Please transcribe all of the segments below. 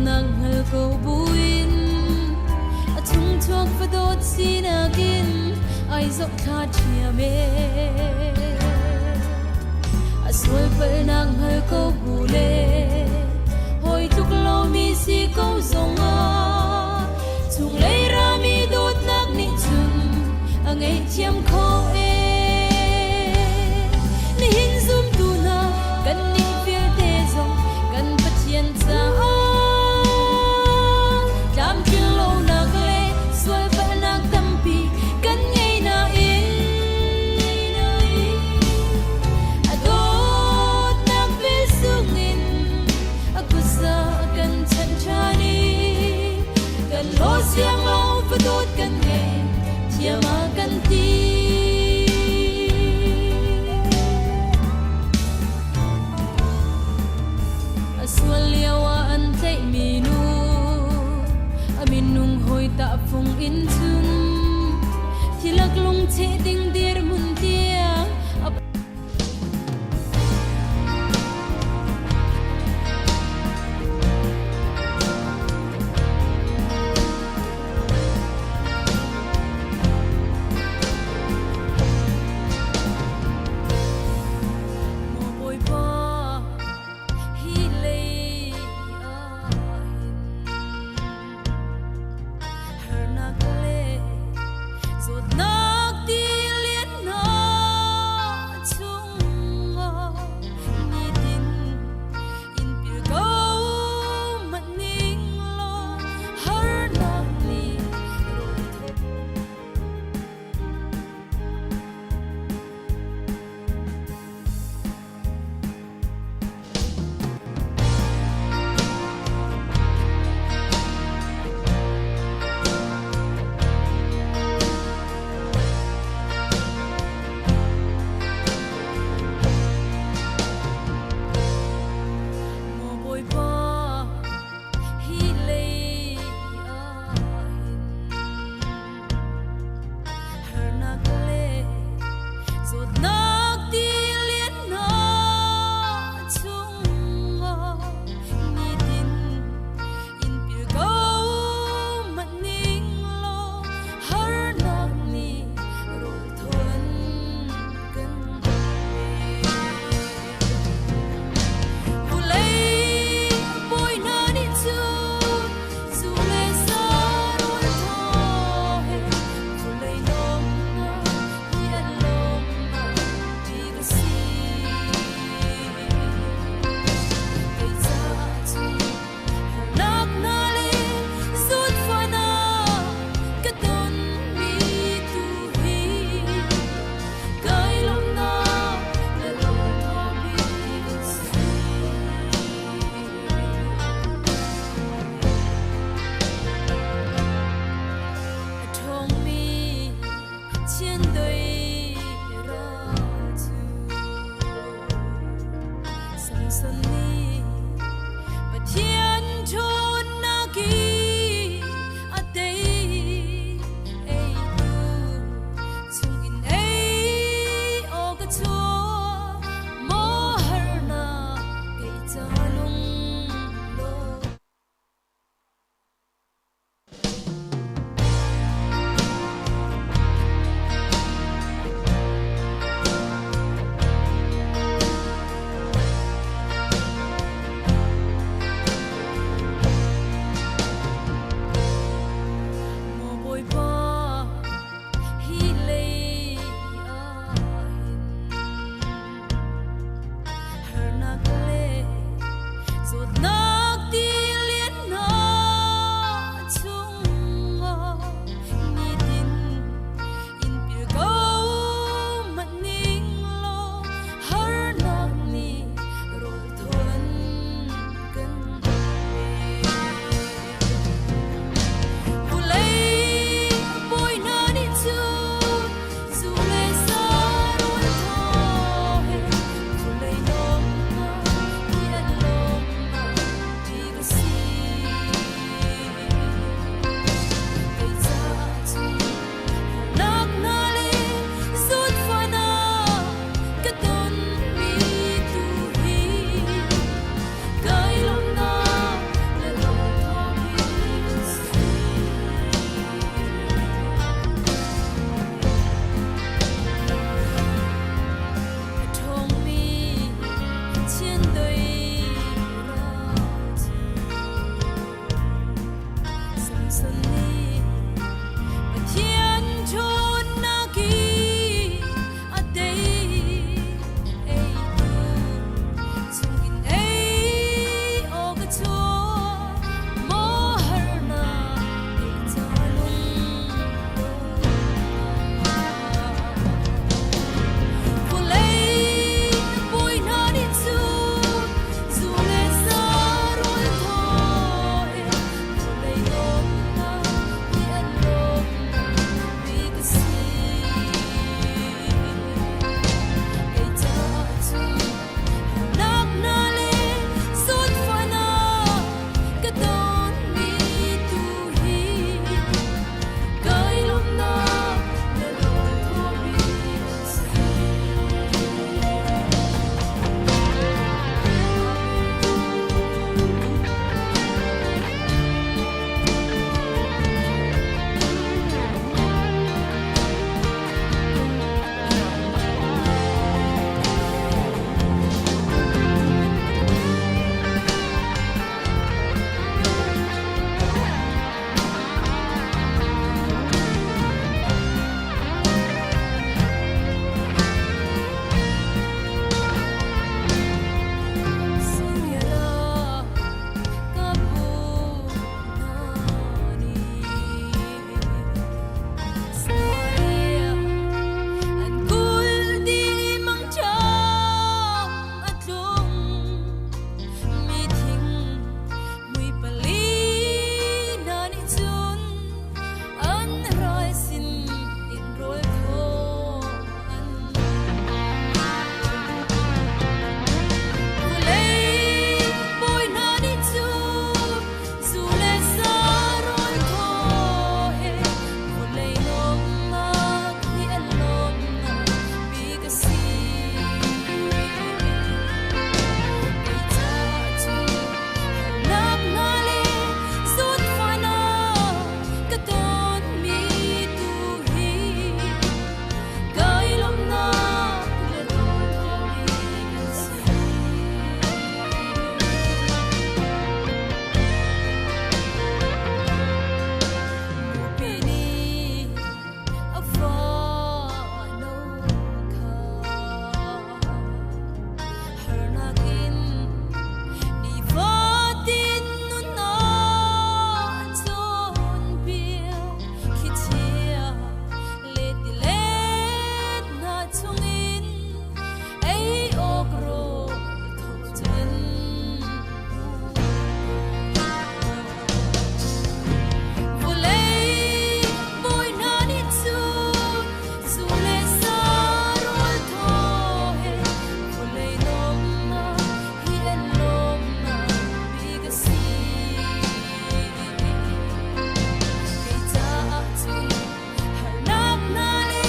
Palnak hngal ko buin a chungchuak fadawt sinak in ai zohthla ṭhiam ee. A sual palnak hngal ko bu le hawi tluk lomi si ko zongah chunglei rami dawtnak nih cun a ngaihthiam kho ee. Nihin zumtu hna kan nih vialte zong kan Pathian caah tlamtling lonak le sualpalhnak tampi kan ngei nain a dawtnak vel sungin a kutza kan chanh ṭhan i kan law siang lo fadawt kan ngei thiam a kan ti. Chan nih Pathian ṭhawnnak i a tei eitu chungin ei awk a chuak maw harnak kei ca lung. Vawlei bawi hna nih cun zu le sa rawl thaw in vawlei lawmnak hi an lawmnak bik a si. Kei caah cun harnak hna le zawnfahnak ka tonmi tu hi kai lawmhnak le rawl thaw bik a si. Singela ka pu na ni Saria an kul di mang cham a tlung mi thing mui pali na ni chun an rai sin in rawl thaw an. Vawlei bawi hna nih cun zu le sa rawl thaw he vawlei lawmnak hi an lawmnak bik a si. Kei caah cun harnak hna le zawnfahnak ka tonmi tu hi kai lawmhnak le rawl thaw bik an si. Bupi nih a fa no kha harnak in nifatin nunnak cawnpiak thlichia le tilet hna chungin ei awk rawl thawk cun. Vawlei bawi hna nih cun zu le sa rawl thaw he vawlei lawmhnak hi an lawmhnak bik a si. Kei caah cun harnak hna le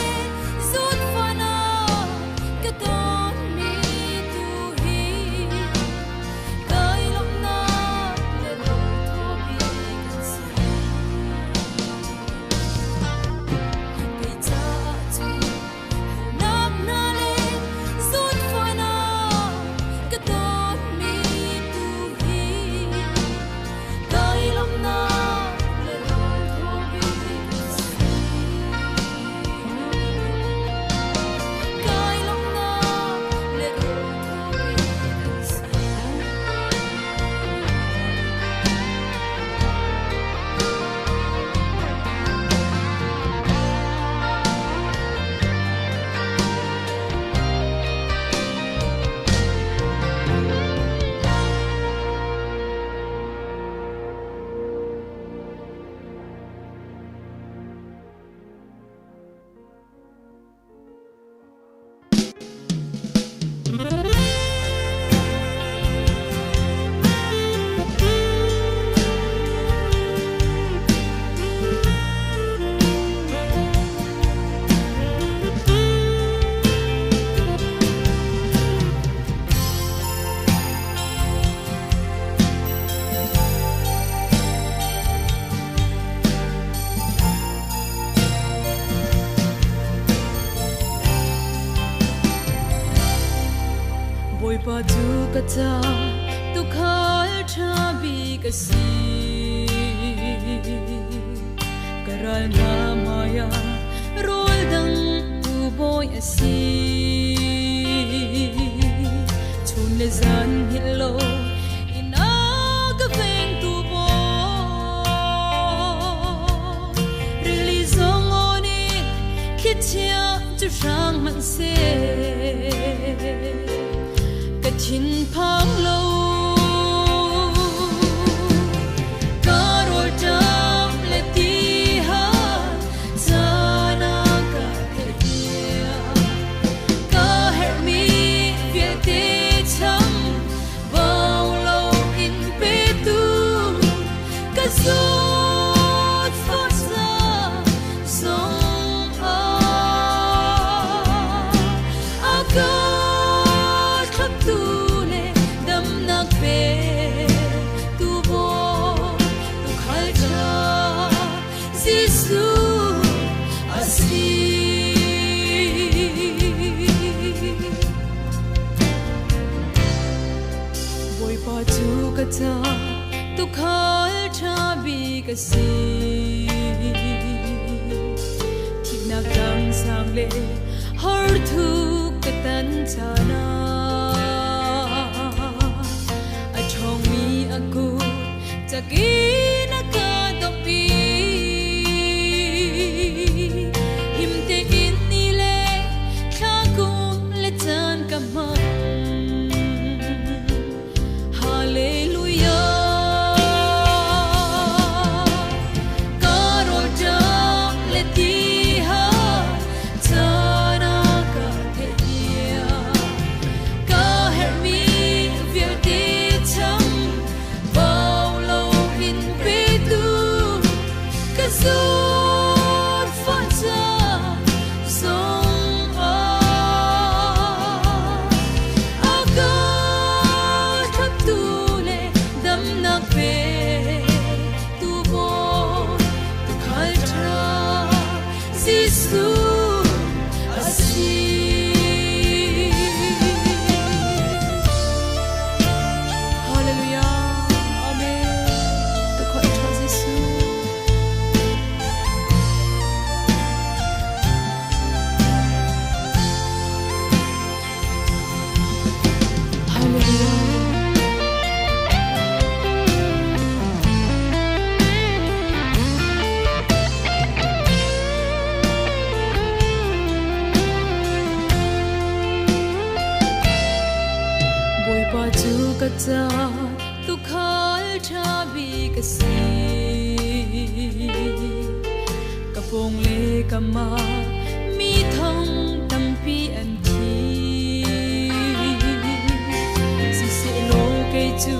zawnfahnak ka tonmi tu hi kai lawmhnak le rawl thaw bik an si. Kei caah cun harnak hna le zawnfahnak ka tonmi tu hi kai lawmhnak le rawl thaw bik an si. Kai lawmhnak le rawl thaw bik an si. Bawipa cu ka ca tuukhal ṭha bik a si. Ral hna hmai ah rawl dang tu bawi a si. Chun le zan hngilh lo in a ka vengtu bawi. Rili zong aw nih thlichia cu hrang hmanh seh, ka thinphang lo. Ka rawlṭam le ti hal caan a ka theihpiak. Ka herhmi vialte cham bau loin petu ka zawtfah ca zong ah a ka thloptu le damnak petu Bawi tuukhal ṭha Jesuh a si. Bawipa cu ka ca tuukhal ṭha bik a si. Thihnak tlang sang le horthuk ka tan caan ah a ṭhawngmi a kut cak in a ka dawp i him tein ni le thla kum le caan ka hmang. Hallelujah. Ka rawlṭam le ti hal caan a ka theihpiak. Ka herhmi vialte cham bau loin petu ka zawnfah ca zong ah a ka thlaptu le damnak petu Bawi tuukhal ṭha Jesuh a si. Hallelujah. Amen. Tuukhal ṭha Jesuh. Hallelujah. Bawipa cu ka ca tuukhal ṭha bik a si. Ka pawng le ka mah mi thong tampi an thi. Sihsehlaw kei cu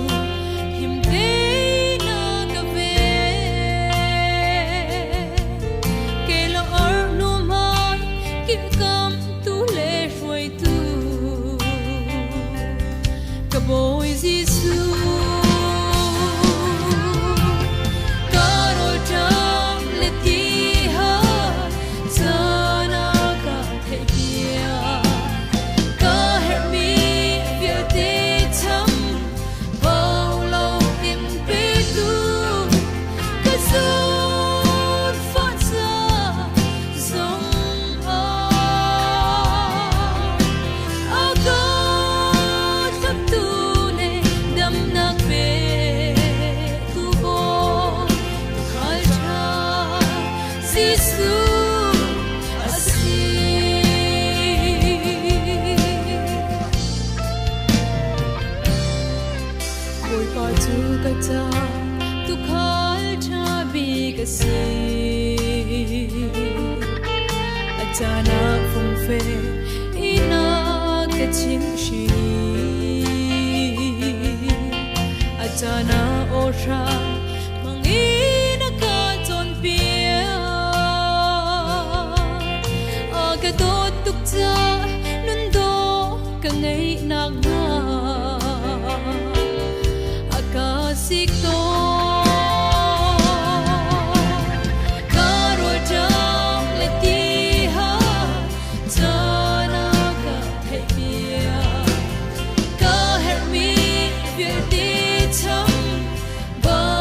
him tein a ka ven. Ke lo or hnu hmai kilhkamh tu le hruaitu ka Bawi Jesuh. Ka rawlṭam le ti hal caan a ka theihpiak. Ka herhmi vialte cham bau loin petu ka zawnfah ca zong ah a ka thlaptu le damnak petu Bawi tuukhal ṭha Jesuh a si. Bawipa cu ka ca tuukhal ṭha bik a si. A caan ah fungfe in a ka chimhhrin. A caan ah aw hrang hmang in a ka cawnpiak. A ka dawt tuk caah nun dawh ka ngeih nakhnga a ka sik tawn. Ka rawlṭam le ti hal caan a ka theihpiak. Ka herhmi vialte cham bau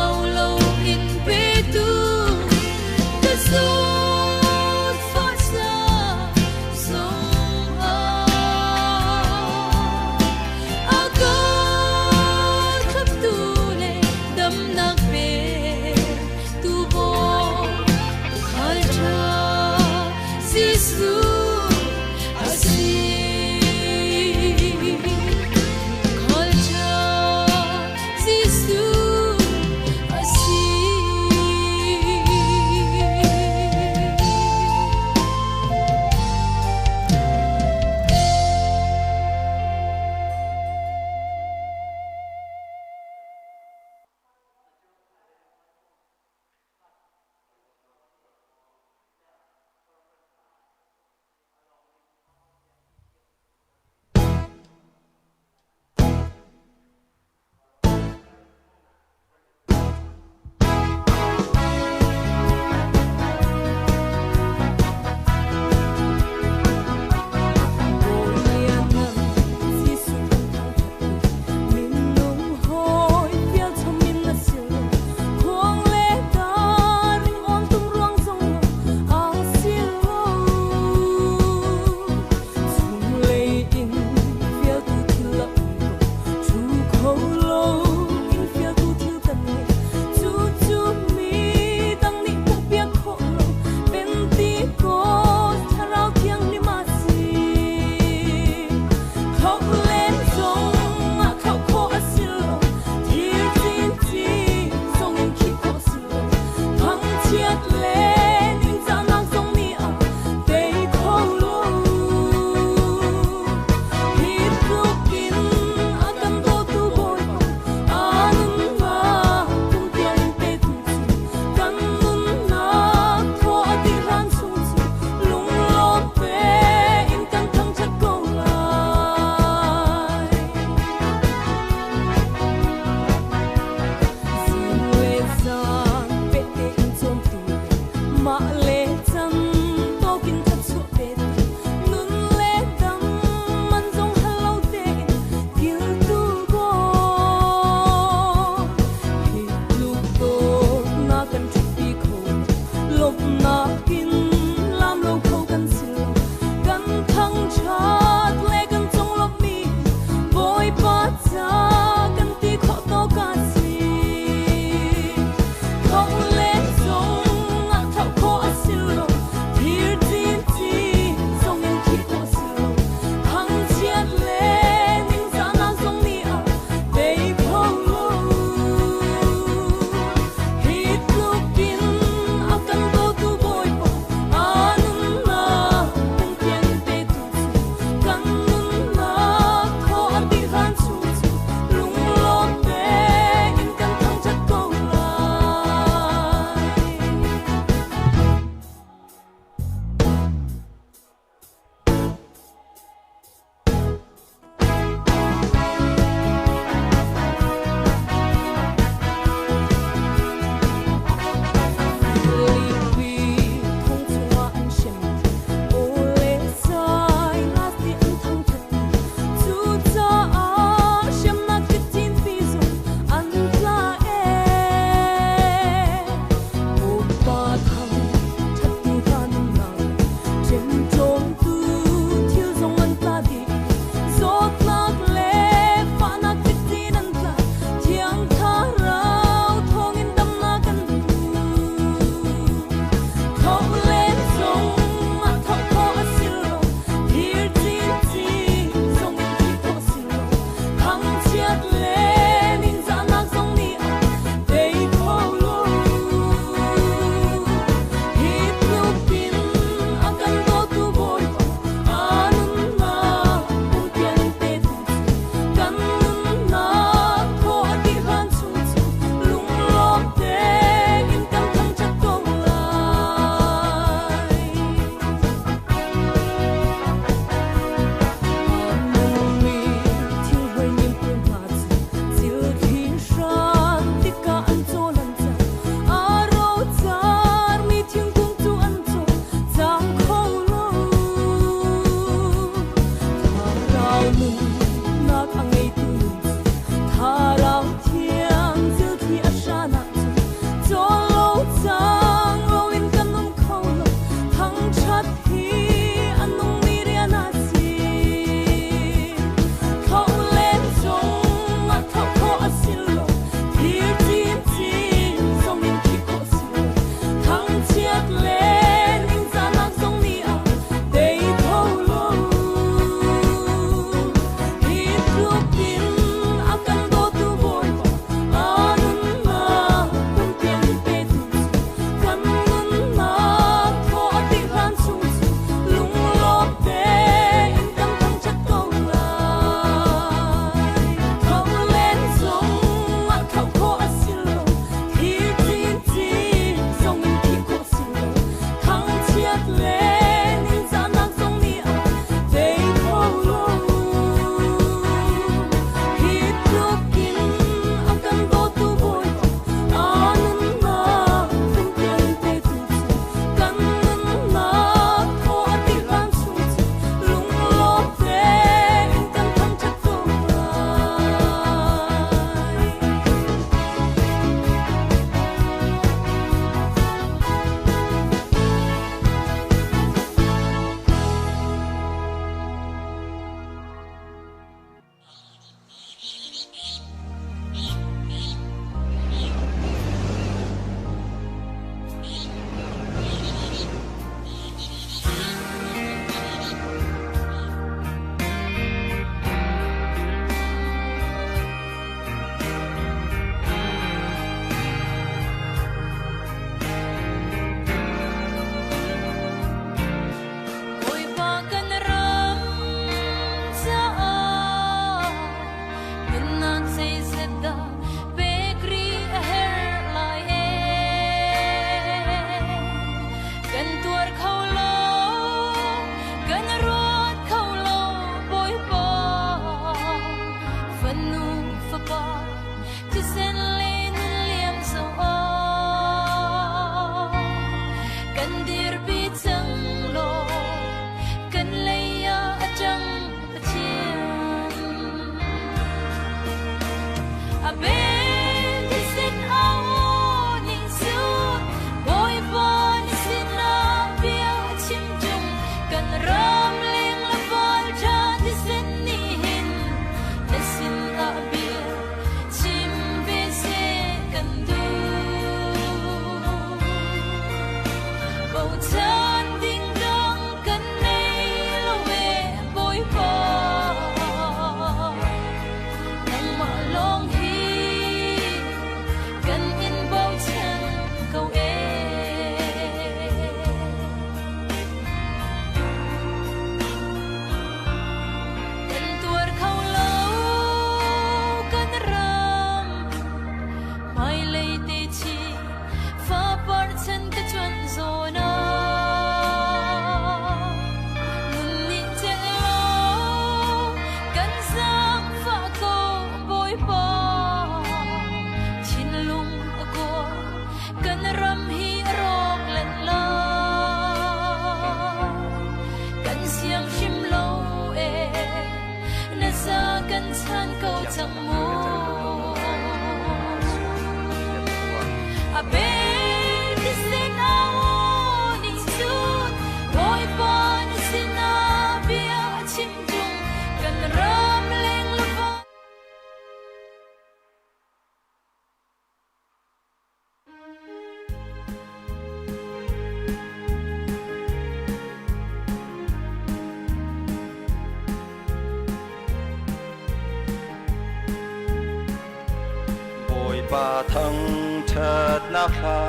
Bawipa thangṭhatnak hla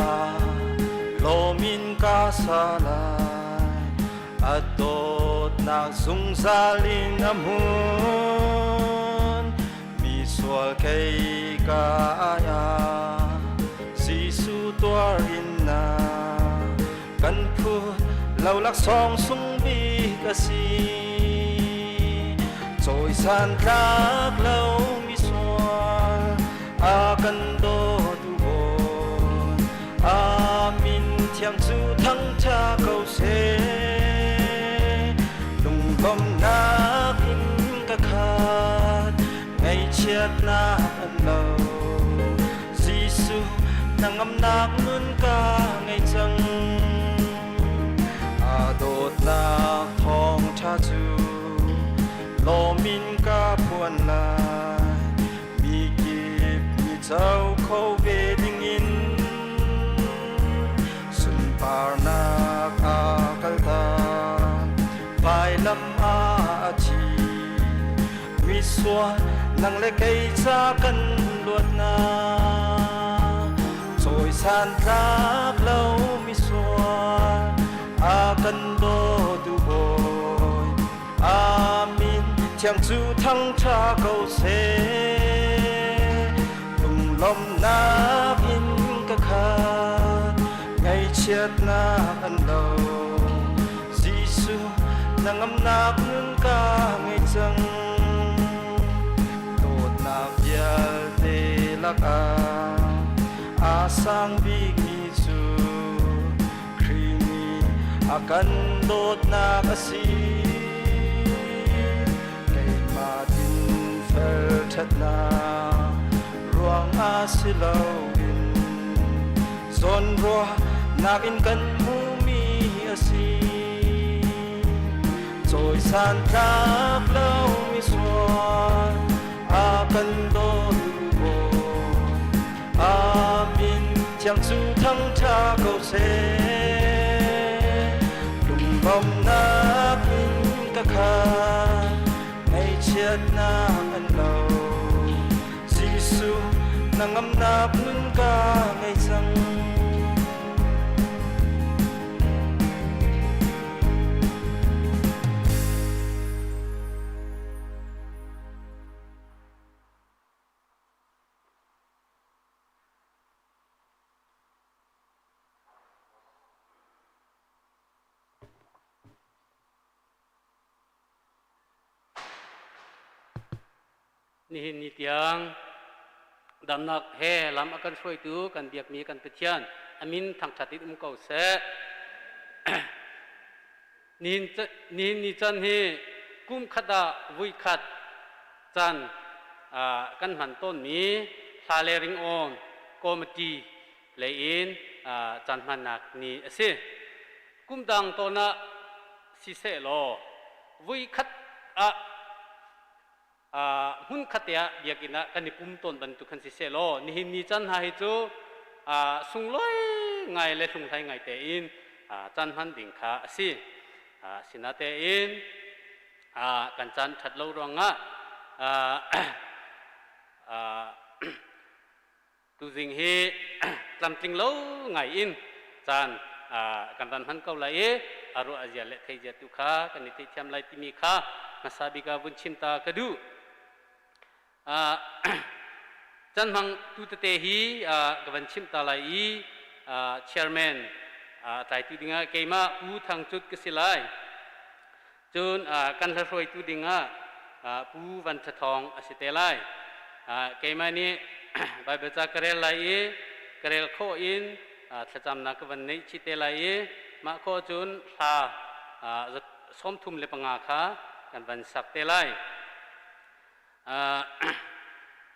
lawm in ka sa lai. A dawtnak zungzal in a hmun. Mi sual kei ka ai ah Jesuh tuar in na kan phut lo laksawng sung bik a si. Cawisan tlak lo mi sual a kan dawtu Bawi Amin thiang cu thangṭha ko seh. Lunglawmhnak in ka khat, ngaihchiatnak an lo. Jesuh hnangamnak nun ka ngei cang. Aa dawtnak thawngṭha cu lawm in ka phuan lai. Mi kip mi co kho ve dingin sunparnak a kaltak. Vailam ah a thi. Misual nang le kei ca kan luatnak cawisan tlak lo misual a kan dawtu Bawi Amin thiang cu thangṭha ko seh. Lunglawmhnak in ka khat ngaihchiatnak an lo. Jesuh na ngamnak nun ka ngei cang. Dawtnak vialte lakah a sang bikmi cu Khrih nih a kan dawtnak a si. Keimah dinfel ṭhatnak ruangah si loin zawnruahnak in kan hmuhmi a si. Cawisan tlak lo misual a kan dawtu Bawi Amin thiang cu thangṭha ko seh. Lunglawmhnak in ka khat, ngaihchiatnak an lo. Jesuh na ngamnak nun ka ngei cang. Nihin ni tiang damnak he lam a kan hruaitu kan biakmi kan Pathian a min thangṭhat in um ko seh. Nihin ni can hi kum khat ah vui khat can kan hman tawnmi hla le ringawn committee lei in caan hmannak ni a si. Kum dang tawn ah siseh law vui khat ah hmun khat te ah biakinn ah kan i pum tawn bantuk khan siseh law nihin ni caan hna hi cu sunglawi ngai le hlunghlai ngai tein caan hman ding kha a si. Sinatein kan caan ṭhat lo ruangah Tuzing hi tlamtling lo ngai in caan kan van hman ko lai i a ruah zia le thei zia tu kha kan i theithiam lai timi kha hmasa bik ah vun chim ta ka duh. Can hmang tu tete hi ka van chim ta lai i chairman tlaitu dingah keimah Pu Thang Cut ka si lai. Cun kan hlahruaitu dingah Pu Van Ṭha Thawng a si te lai. Keimah nih Baibal ca ka rel lai i ka rel khawh in thlacamnak ka van neih chih te lai i mah khawh cun hla 35 kha kan van sak te lai.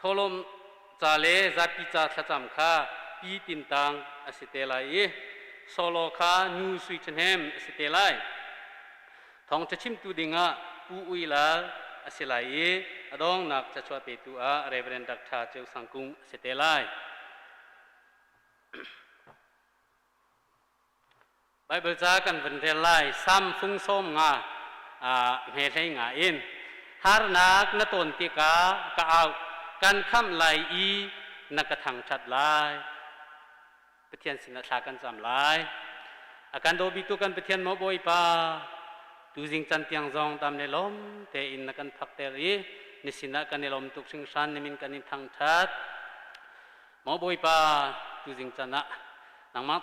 Thawhlawm ca le zapi ca thlacam kha pi tintang a si te lai i solo kha nu sui ṭhahnem a si te lai. Thawngṭha chimtu dingah Pu Ui Lal a si lai i a dongnak cachuah petu ah Reverend Dr. Ceu Sang Kung a si te lai. Baibal ca kan van rel lai. Sam fung sawm nga hme hlei nga in harnak na tawn tikah ka au kan khamh lai i na ka thangṭhat lai. Pathian sinah thla kan cam lai. A kan daw biktu kan Pathian maw Bawipa, tuzing can tiang zong dam le lawm tein na kan phakter i ni sinah kan i lawm tuk hringhran nimin kan in thangṭhat. Maw Bawipa, tuzing can ah nangmah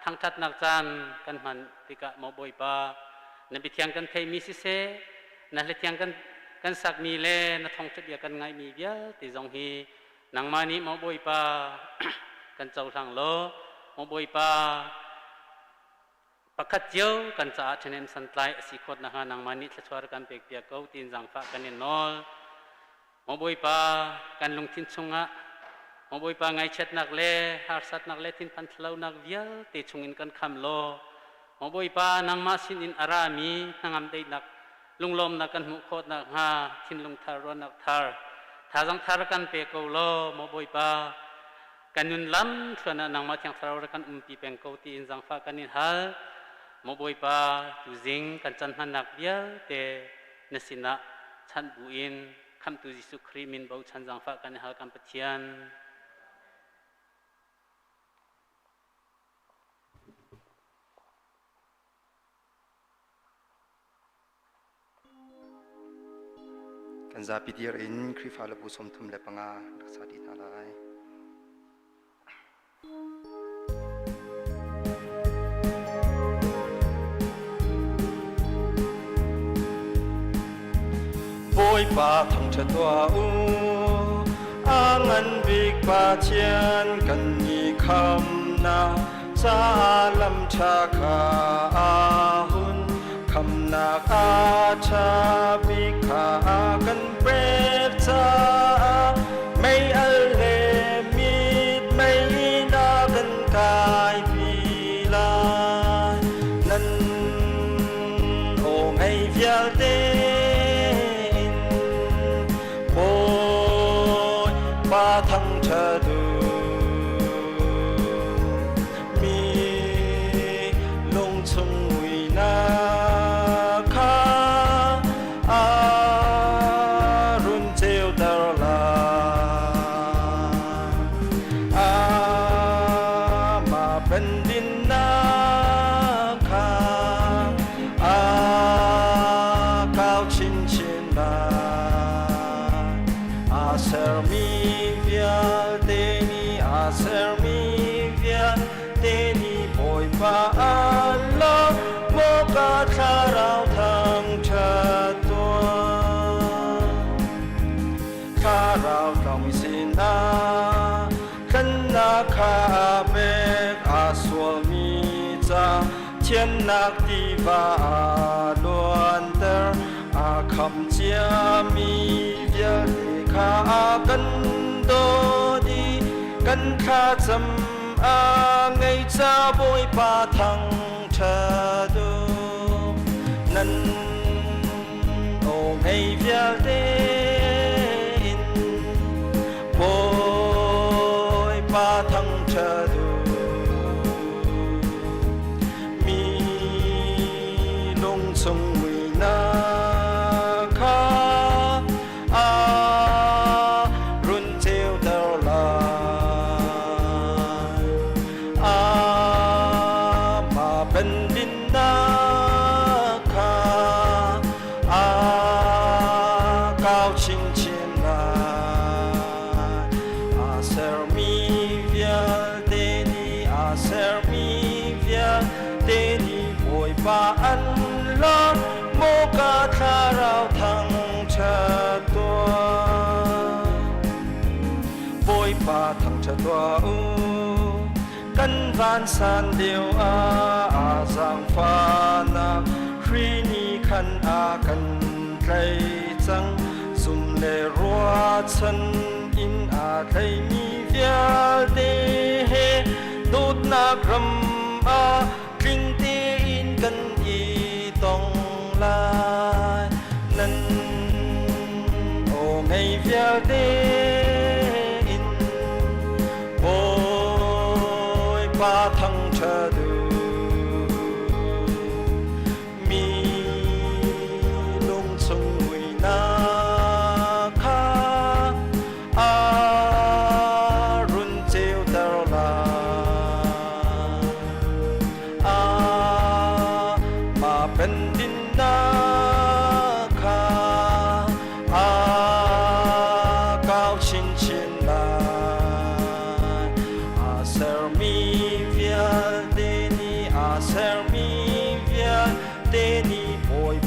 thangṭhatnak caan kan hman tikah maw Bawipa, na biathiang kan theimi siseh, na hlathiang kan sakmi le na thawngṭha bia kan ngaihmi vialte zong hi nangmah nih maw Bawipa kan cohlang law, maw Bawipa, pakhat cio kan caah ṭhahnem santlai a si khawt nakhnga nangmah nih thluachuah kan pek piak ko tiin zaangfah kan in nawl. Maw Bawipa, kan lungthin chungah Maw Bawipa ngaihchiatnak le harsatnak le thinphan thlalonak vialte chungin kan kham law, Maw Bawipa, nangmah sinin a rami hnangam daihnak lunglawmnak kan hmuh khawh nakhnga thinlung thar ruahnak thar thazaang thar kan pe ko law, Maw Bawipa, kan nun lam thluan ah nangmah Thiang Thlarau rak kan umpi peng ko tiin zaangfah kan in hal. Maw Bawipa, tuzing kan can hmannak vialte na sinah chanh buin Khamhtu Jesuh Khrih min bochan zaangfah kan i hal kan Pathian. Kan zapi dir in Khrihfa le bu 35 rak sa ti hna lai. Bawipa thangṭhat tuah u, a ngan bik Pathian kan i khamnak caah lam ṭha kha a hun. Khamnak a ṭha bik kha a kan pek caah mei al le mit mei na kan kaipi lai. Nan aw ngei vialte in Bawipa thangṭhat u. Mi lungchung muihnak kha a run ceuter lai. Amah pendinnak kha a kau chinchin lai. A sermi vialte nih a sermi vialte nih Bawipa an lawm, maw ka thlarau thangṭhat tuah. Thlarau tlawng sinah tlannak kha a pek, a sualmi ca thiannak tiva a luanter, a khamh ciami vialte kha a kan dawt i kan thlacam a ngei ca Bawipa thangṭhat u. Nan aw ngei vialte in Bawipa thangṭhat u. Mi lungchung muihnak kha a run ceuter lai. Amah pendinnak kha a kau chinchin lai. A sermi vialte nih a sermi vialte nih Bawipa an lawm, maw ka thlarau thangṭhat tuah. Bawipa thangṭhat tuah u, kan vansan lio ah a zaangfahnak hri nih khan a kan tlaih cang. Zum le ruahchan in aa tlaimi vialte he dawtnak ram ah tling tein kan i tong lai. Nan aw ngei vialte in Bawipa thangṭhat u. Mi lungchung muihnak kha a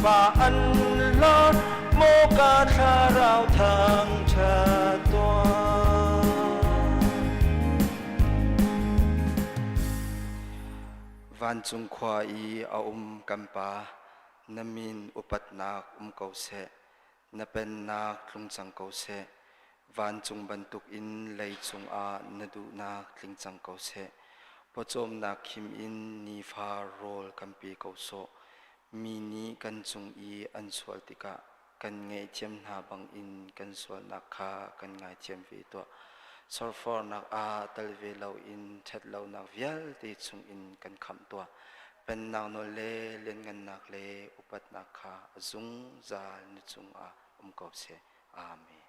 Bawipa an hlawt maw ka thlarau thangṭhat tuah. Vancung khua i a um kan Pa, na min upatnak um ko seh. Na pennak tlung cang ko seh. Vancung bantukin leicung ah na duhnak tling cang ko seh. Pawcawmnak khim in nifa rawl kan pe ko sawh. Mi nih kan cung i an sual tikah kan ngaihthiam hna bangin kan sualnak kha kan ngaithiam ve tuah. Sorfornak ah tal ve loin ṭhatlonak vialte chungin kan khamh tuah. Pennak nawl le lianngannak le upatnak kha a zungzal na cungah um ko seh. Amen.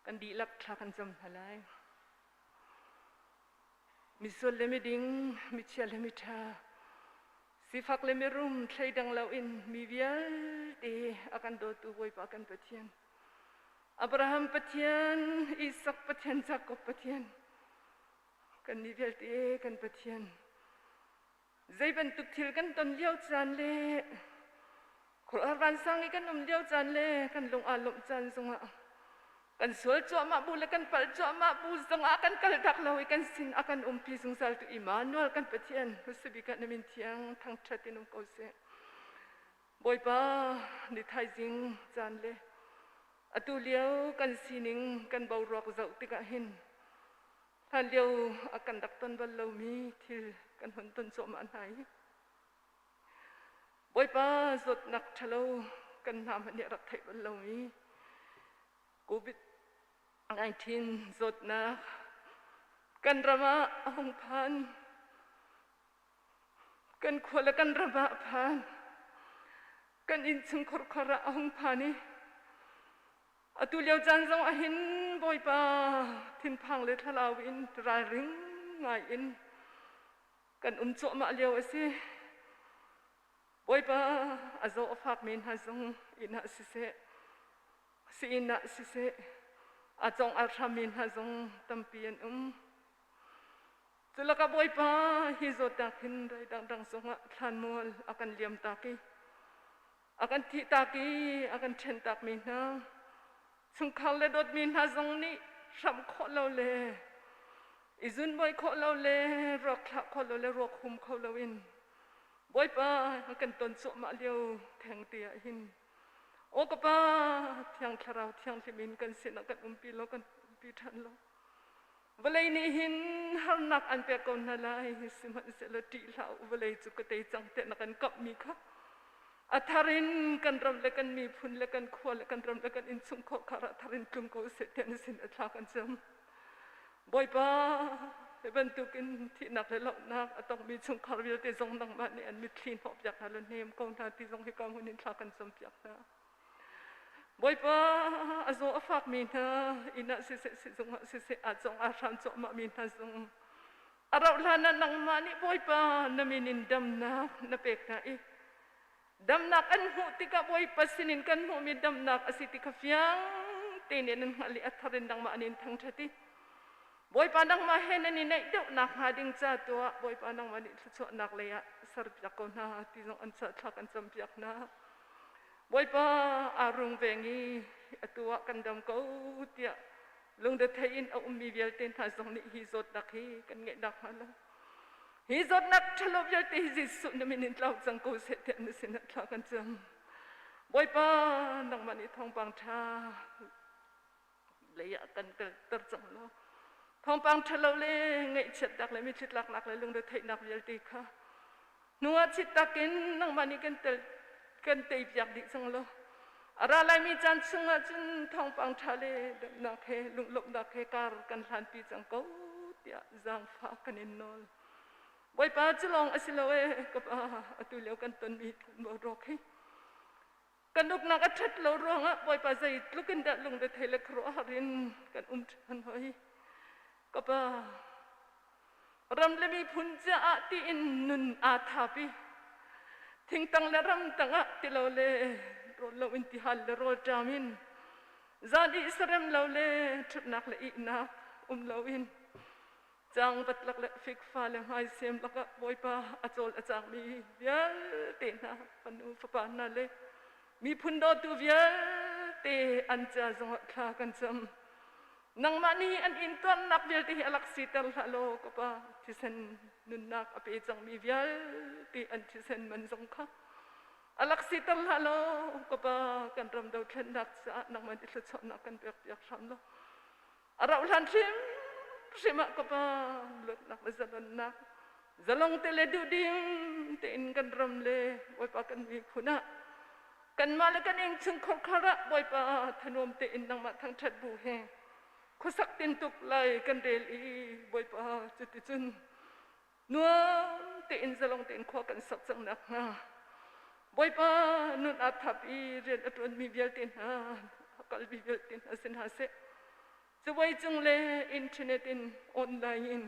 Kan dihlak thla kan cam hna lai. Misual le miding, michia le miṭha, sifak le mirum thleidang loin mi vialte a kan dawtu Bawipa kan Pathian. Abraham Pathian, Isak Pathian, Jakob Pathian, kan mi vialte kan Pathian. Zei bantuk thil kan ton lio caan le khuaruahhar vansang i kan um lio caan le kan lung aa lawmh caan zongah kan sual cuahmah bu le kan palh cuahmah bu zongah kan kal tak lo i kan sin a kan umpi zungzal tu Immanuel kan Pathian hmasabik ah na min thiang thangṭhat in um ko seh. Bawipa ni thaizing caan le atu lio kan sining kan boruak zoh tikah hin hlanlio a kan rak ton bal lomi thil kan hun ton cuahmah hna hi. Bawipa zawtnak ṭhalo kan hna hmanh nih a rak theih bal lomi COVID-19 zawtnak kan ram ah a hung phan. Kan khua le kan ram ah a phan. Kan innchungkhar khar ah a hung phan i Atu lio caan zong ahhin Bawipa thinphang le thlalau in ralring ngai in kan um cuahmah lio a si. Bawipa a zaw a fakmi hna zong inn ah siseh, si-inn ah siseh, a cong a hrammi hna zong tampi an um. Culakah Bawipa hi zawtnak hin rei dangdang zongah thlanmual a kan liam tak i a kan thihtak i a kan ṭhentakmi hna chungkhar le dawtmi hna zong nih hramh khawh lo le i zunbawi khawh lo le ruak thlah khawh lo le ruak hum kho loin Bawipa a kan ton cuahmah lio theng te ah hin aw ka pa Thiang Thlarau Thianghlim in kan sinah kan umpi law kan umpi ṭhan law Vawlei nih hin harnak an pek ko hna lai, sihmanhsehlaw ṭih hlah u, vawlei cu ka tei cang tiah na kan kamhmi kha a thar in kan ram le kan miphun le kan khua le kan ram le kan innchungkhar kha a thar in tlung ko seh tiah na sin a thla kan cam. Bawipa, hi bantukin thihnak le lohnak a tongmi chungkhar vialte zong nangmah nih an mitthli hnawhpiak hna law hnem ko hna ti zong hika hmun in thla kan campiak hna. Bawipa a zaw a fakmi hna inn ah siseh sizung ah siseh aa cong aa hram cuahmahmi hna zong a rauh hlan ah nangmah nih Bawipa na min in damnak na pek hna i damnak an hmuh tikah Bawipa sinin kan hmuhmi damnak a si ti kha fiang tein nan hngalh i a thar in nangmah an in thangṭhat i Bawipa nangmah he nan i naih deuh nakhnga ding ca tu ah Bawipa nangmah nih thluachuahnak lei ah serpiak ko hna ti zong an cahthlak an campiak hna. Bawipa aa rungveng i atu ah kan dam ko tiah lungrethei in a ummi vialte hna zong nih hi zawtnak hi kan ngeih nakhnga lo. Hi zawtnak ṭhalo vialte hi Jesuh na min in tlau cang ko seh tiah na sinah thla kan cam. Bawipa nangmah nih thawngpang ṭha lei ah kan kalter cang lo. Thawngpang ṭhalo le ngaihchiatnak le mitthli tlaknak le lungretheihnak vialte kha hnuah chittak in nangmah nih kan tel kan teipiak dih cang lo. A ra laimi caan chungah cun thawngpang ṭha le damnak he lunglawmhnak he kar kan hlanpi cang ko tiah zaangfah kan in nawl. Bawipa cu lawng a si lo ee ka pa atu lio kan tonmi boruak hi Kan uknak a ṭhat lo ruangah Bawipa zeitluk in dah lungrethei le khuaruahhar in kan um ṭhan hoi. Ka pa, ram le miphun caah tiin nun aa thap i. Thingtang le ramtang ah ti lo le rawl lo in tihal le rawl ṭam in zan ih sarem lo le ṭhutnak le ihnak um lo in cangvat lak le fikfa le hmaisem lakah Bawipa a cawl a cangmi vialte hna fanu fapa hna le miphun dawtu vialte an ca zongah thla kan cam. Nangmah nih an intuarnak vialte hi a lak siter hlah law ka pa thisen nunnak a pe cangmi vialte an thisen man zong kha a lak siter hlah law ka pa kan ram dothlennak caah nangmah nih thluachuahnak kan pek piak hram law a rauh hlan hrimhrim ah ka pa luatnak le zalonnak zalong te le duhdim tein kan ram le Bawipa kan miphun ah kanmah le kan innchung khorkhar ah Bawipa thanuam tein nangmah thangṭhat bu he khuasak tintuk lai kan rel i Bawipa cuticun nuam tein zalong tein khua kan sak cang nakhnga Bawipa nun aa thap i rian a ṭuanmi vialte hna a kalmi vialte hna si hna seh Cawei cung le internet in online in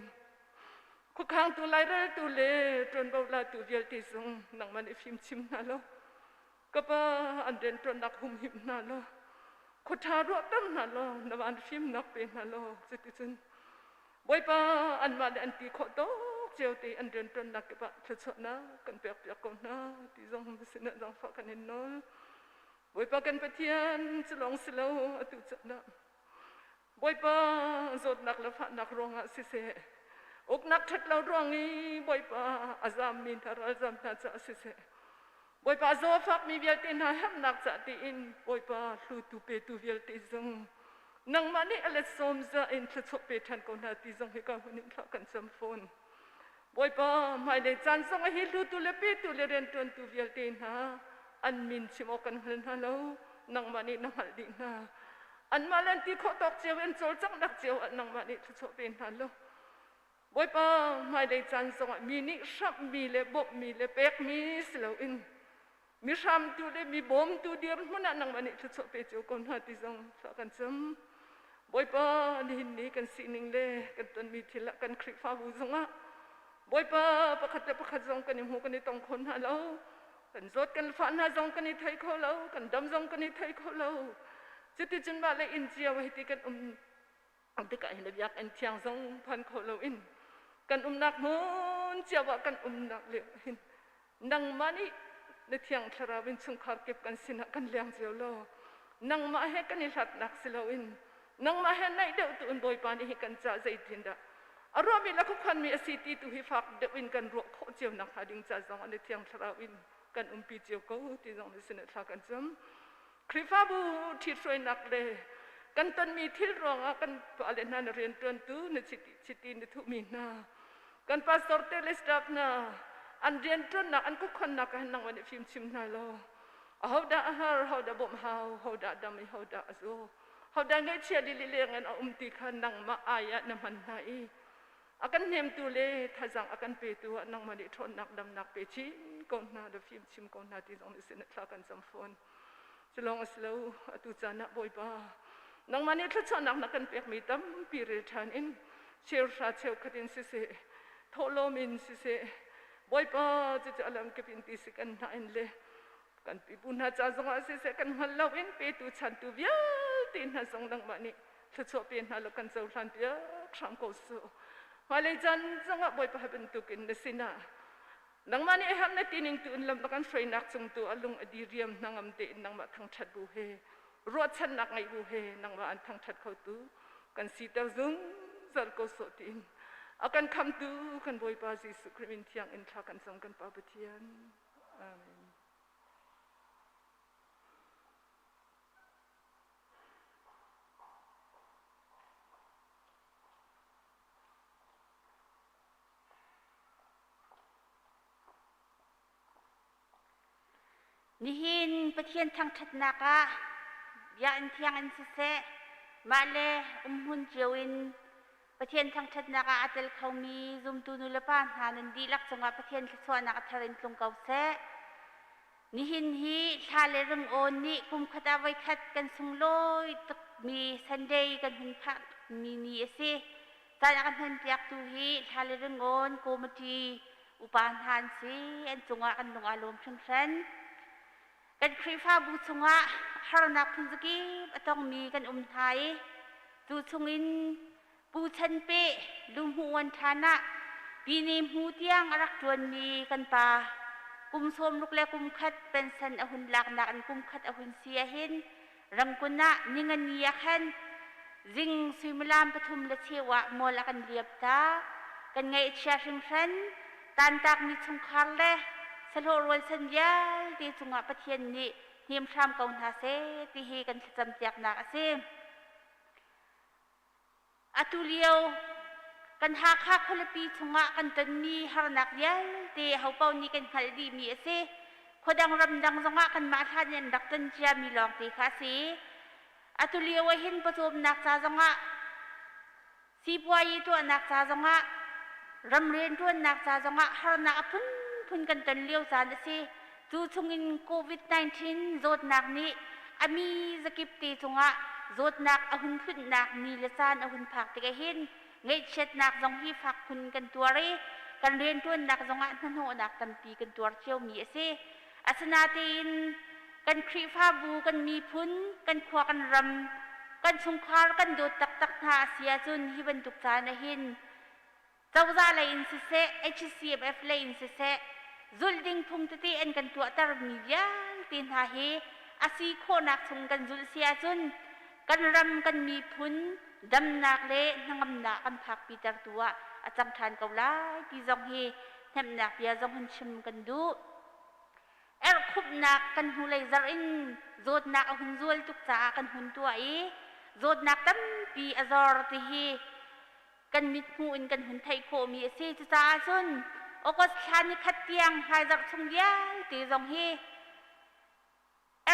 khuakhangtu laireltu le ṭuanvo latu vialte zong nangmah nih fim chim hna law ka pa an rianṭuannak humhim hna law khuaṭha ruahter hna law na van fimnak pe hna law cuticun Bawipa anmah le an ti khawh tawk cio te an rianṭuannak kip ah thluachuahnak kan pekpiak ko hna ti zong sinah zaangfah kan in nawl. Bawipa kan Pathian cu lawng si lo atu caan ah Bawipa zawtnak le fahnak ruangah siseh uknak ṭhat lo ruang i Bawipa a zammi hna ralzam hna caah siseh Bawipa zaw a fakmi vialte hna herhnak cah tiin Bawipa hlutu petu vialte zong nangmah nih a let sawm za in thluachuah pe ṭhan ko hna ti zong hika hmun in thla kan cam fawn. Bawipa hmailei caan zong hi hlutu le petu le rianṭuantu vialte hna an min chim awk kan hngal hna lo nangmah nih na hngalh dih hna. Anmah le an ti khawh tawk cio in cawlcanghnak cio ah nangmah nih thluachuah pe hna law Bawipa hmailei caan zongah mi nih hramhmi le bawmhmi le pekmi si loin mi hramtu le mi bawmtu dirhmun ah nangmah nih thluachuah pe cio ko hna ti zong thla kan cam. Bawipa nihin ni kan sining le kan tonmi thil ah kan Khrihfabu zongah Bawipa pakhat le pakhat zong kan i hmu kan i tong kho hna lo. Kan zawt kan fah hna zong kan i thei kho lo, kan dam zong kan i thei kho lo. Cuticun mah le inn cio hiti kan um tikah hin biakinn thiang zong phan kho loin kan umnak hmun cio ah kan umnak lio hin nangmah nih na thiang thlarau in chungkhar kip kan sinah kan leng cio law nangmah he kan i hlatnak si loin nangmah he naih deuh tu in Bawipa nih hi kan ca zeitindah a ruahmi le khuakhanmi a si ti tu hi fak deuh in kan ruah khawh cio nakhnga ding ca zong an i thiang thlarau in kan umpi cio ko ti zong na sinah thla kan cam Khrihfabu ṭhithruainak le kan tonmi thil ruangah kan pale hna na rianṭuantu na chiti na thuhmi hna kan pastor te le staff hna an rianṭuannak an khuakhonnak ah nangmah nih fimchim hna law ahodah a har hodah bawmh hau hodah dam i hodah a zaw hodah ngaihchia lilileng in a um ti kha nangmah ai ah na hman hna i a kan hnemtu le thazaang a kan petu ah nangmah nih ṭhawnnak damnak pe chin ko hna le fimchim ko hna ti zong nih sin thla kan cam fawn cu lawng a si lo atu caan ah Bawipa nangmah nih thluachuahnak na kan pekmi tampi rel ṭhan in cheuhra cheukhat in siseh thawhlawm in siseh Bawipa cucu a lamkip in ti si kan hna in le kan pipu hna ca zongah siseh kan hngal lo in petu chantu vialte hna zong nangmah nih thluachuah pe hna law kan cohlan piak hram ko su hmailei caan zongah Bawipa bantukin na sinah nangmah nih herh na tining tu in lam na kan hruainak cung tu a lung a diriam hnangam tein nangmah thangṭhat bu he ruahchannak ngeih bu he nangmah an thangṭhat khotu kan siter zungzal ko sawh tiin a kan khamtu kan Bawipa Jesuh Khrih min thiang in thla kan cam kan Pa Pathian Amen. Nihin Pathian thangṭhatnak ah biakinn thiang in siseh, mah le umhmun cio in Pathian thangṭhatnak ah aa tel khomi zumtu nulepa hna nan dihlak cungah Pathian thluachuahnak a thar in tlung ko seh. Nihin hi thla le ringawn nih kumkhat ah voikhat kan sunglawi tukmi Sunday kan hun phakmi ni a si. Caan a kan hmanpiaktu hi thla le ringawn committee. upa hna an si. An cungah kan lung aa lawm hringhran. Kan Khrihfabu chungah harnak phunzakip a tongmi kan um hna i cu chungin Pu Chan Pe luhmuh ṭhan ah Pine hmu tiang a rak ṭuanmi kan pa kum sawmruk le kum khat pension a hun laknak in kum khat a hun si ahhin Rangkun ah ningani ah khan zing suimilam pathum le cheu ah mual a kan liap ta. Kan ngaihchia hringhran tantakmi chungkhar le sahlawh rualchan vialte cungah Pathian nih hnem hram ko hna seh ti hi kan thlacam piaknak a si. Atu lio kan Hakha khualipi chungah kan tonmi harnak vialte hopaoh nih kan hngalh dihmi a si. Khuadang ramdang zongah kanmah hlan in an rak ton ciami lawngte kha a si. Atu lio ah hin pawcawmnak ca zongah sipuayi tuahnak ca zongah ramrian ṭuannak ca zongah harnak a phunphun kan ton lio caan a si. Cu chungin COVID-19 zawtnak nih a mi zakip te cungah zawtnak a hun tlunhnak ni le caan a hun phak tik ahhin ngaihchiatnak zong hi fak phun kan tuar i kan rianṭuannak zongah hnahnawhnak tampi kan tuar ciomi a si. Asinain kan Khrihfabu, kan miphun, kan khua kan ram, kan chungkhar kan dawt taktak hna a si ahcun hi bantuk caan ahhin cozah lei in siseh, HCMF lei in siseh, zulh ding phung tete an kan tuahtermi vialte hna hi a si khawhnak chung kan zulh si ahcun kan ram kan miphun damnak le hnangamnak kan phakpitertu ah a cang ṭhan ko lai ti zong hi hnemhnak bia zong hun chim kan duh. Erhkhumhnak kan hnulei zarh in zawtnak a hun zual tuk caah kan hun tuah i zawtnak tampi a zor ti hi kan mithmuh in kan hun theih khawhmi a si. Cucaah cun August thla ni khat tiang hmaizarh chung vialte zong hi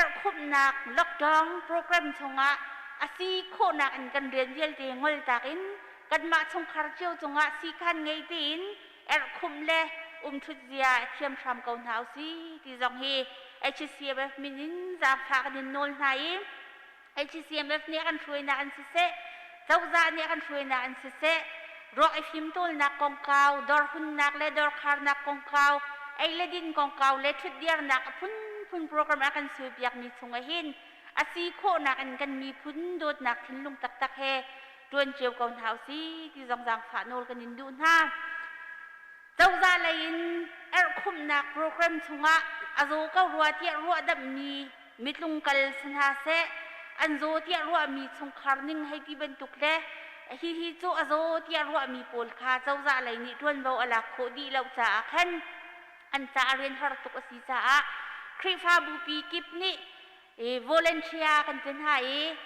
erhkhumhnak lockdown program chungah a si khawhnak in kan rian vialte ngoltak in kanmah chungkhar cio cungah siikhan ngei tein erhkhumh le umṭhut zia thiam hram ko hna usih ti zong hi HCMF min in zaangfah kan in nawl hna i HCMF nih a kan hruainak in siseh, cozah nih a kan hruainak in siseh, ruak i fimtawlnak kongkau, dawr hunnak le dawr kharnak kongkau, ei le din kongkau le ṭhutdirnak a phunphun program a kan suaipiakmi chung ahhin a si khawhnak in kan miphun dawtnak thinlung taktak he ṭuan cio ko hna usih ti zong zaangfah nawl kan in duh hna. Cozah lei in erhkhumhnak program chungah a zaw ko rua tiah ruahdamhmi mitlungkal si hna seh, an zaw tiah ruahmi chungkhar ning hei ti bantuk le hihi cu a zaw tiah ruahmi pawl kha cozah lei nih ṭuanvo a lak khawh dih lo caah khan an caah rian har tuk a si caah Khrihfabu pi kip nih volunteer kan ti hna i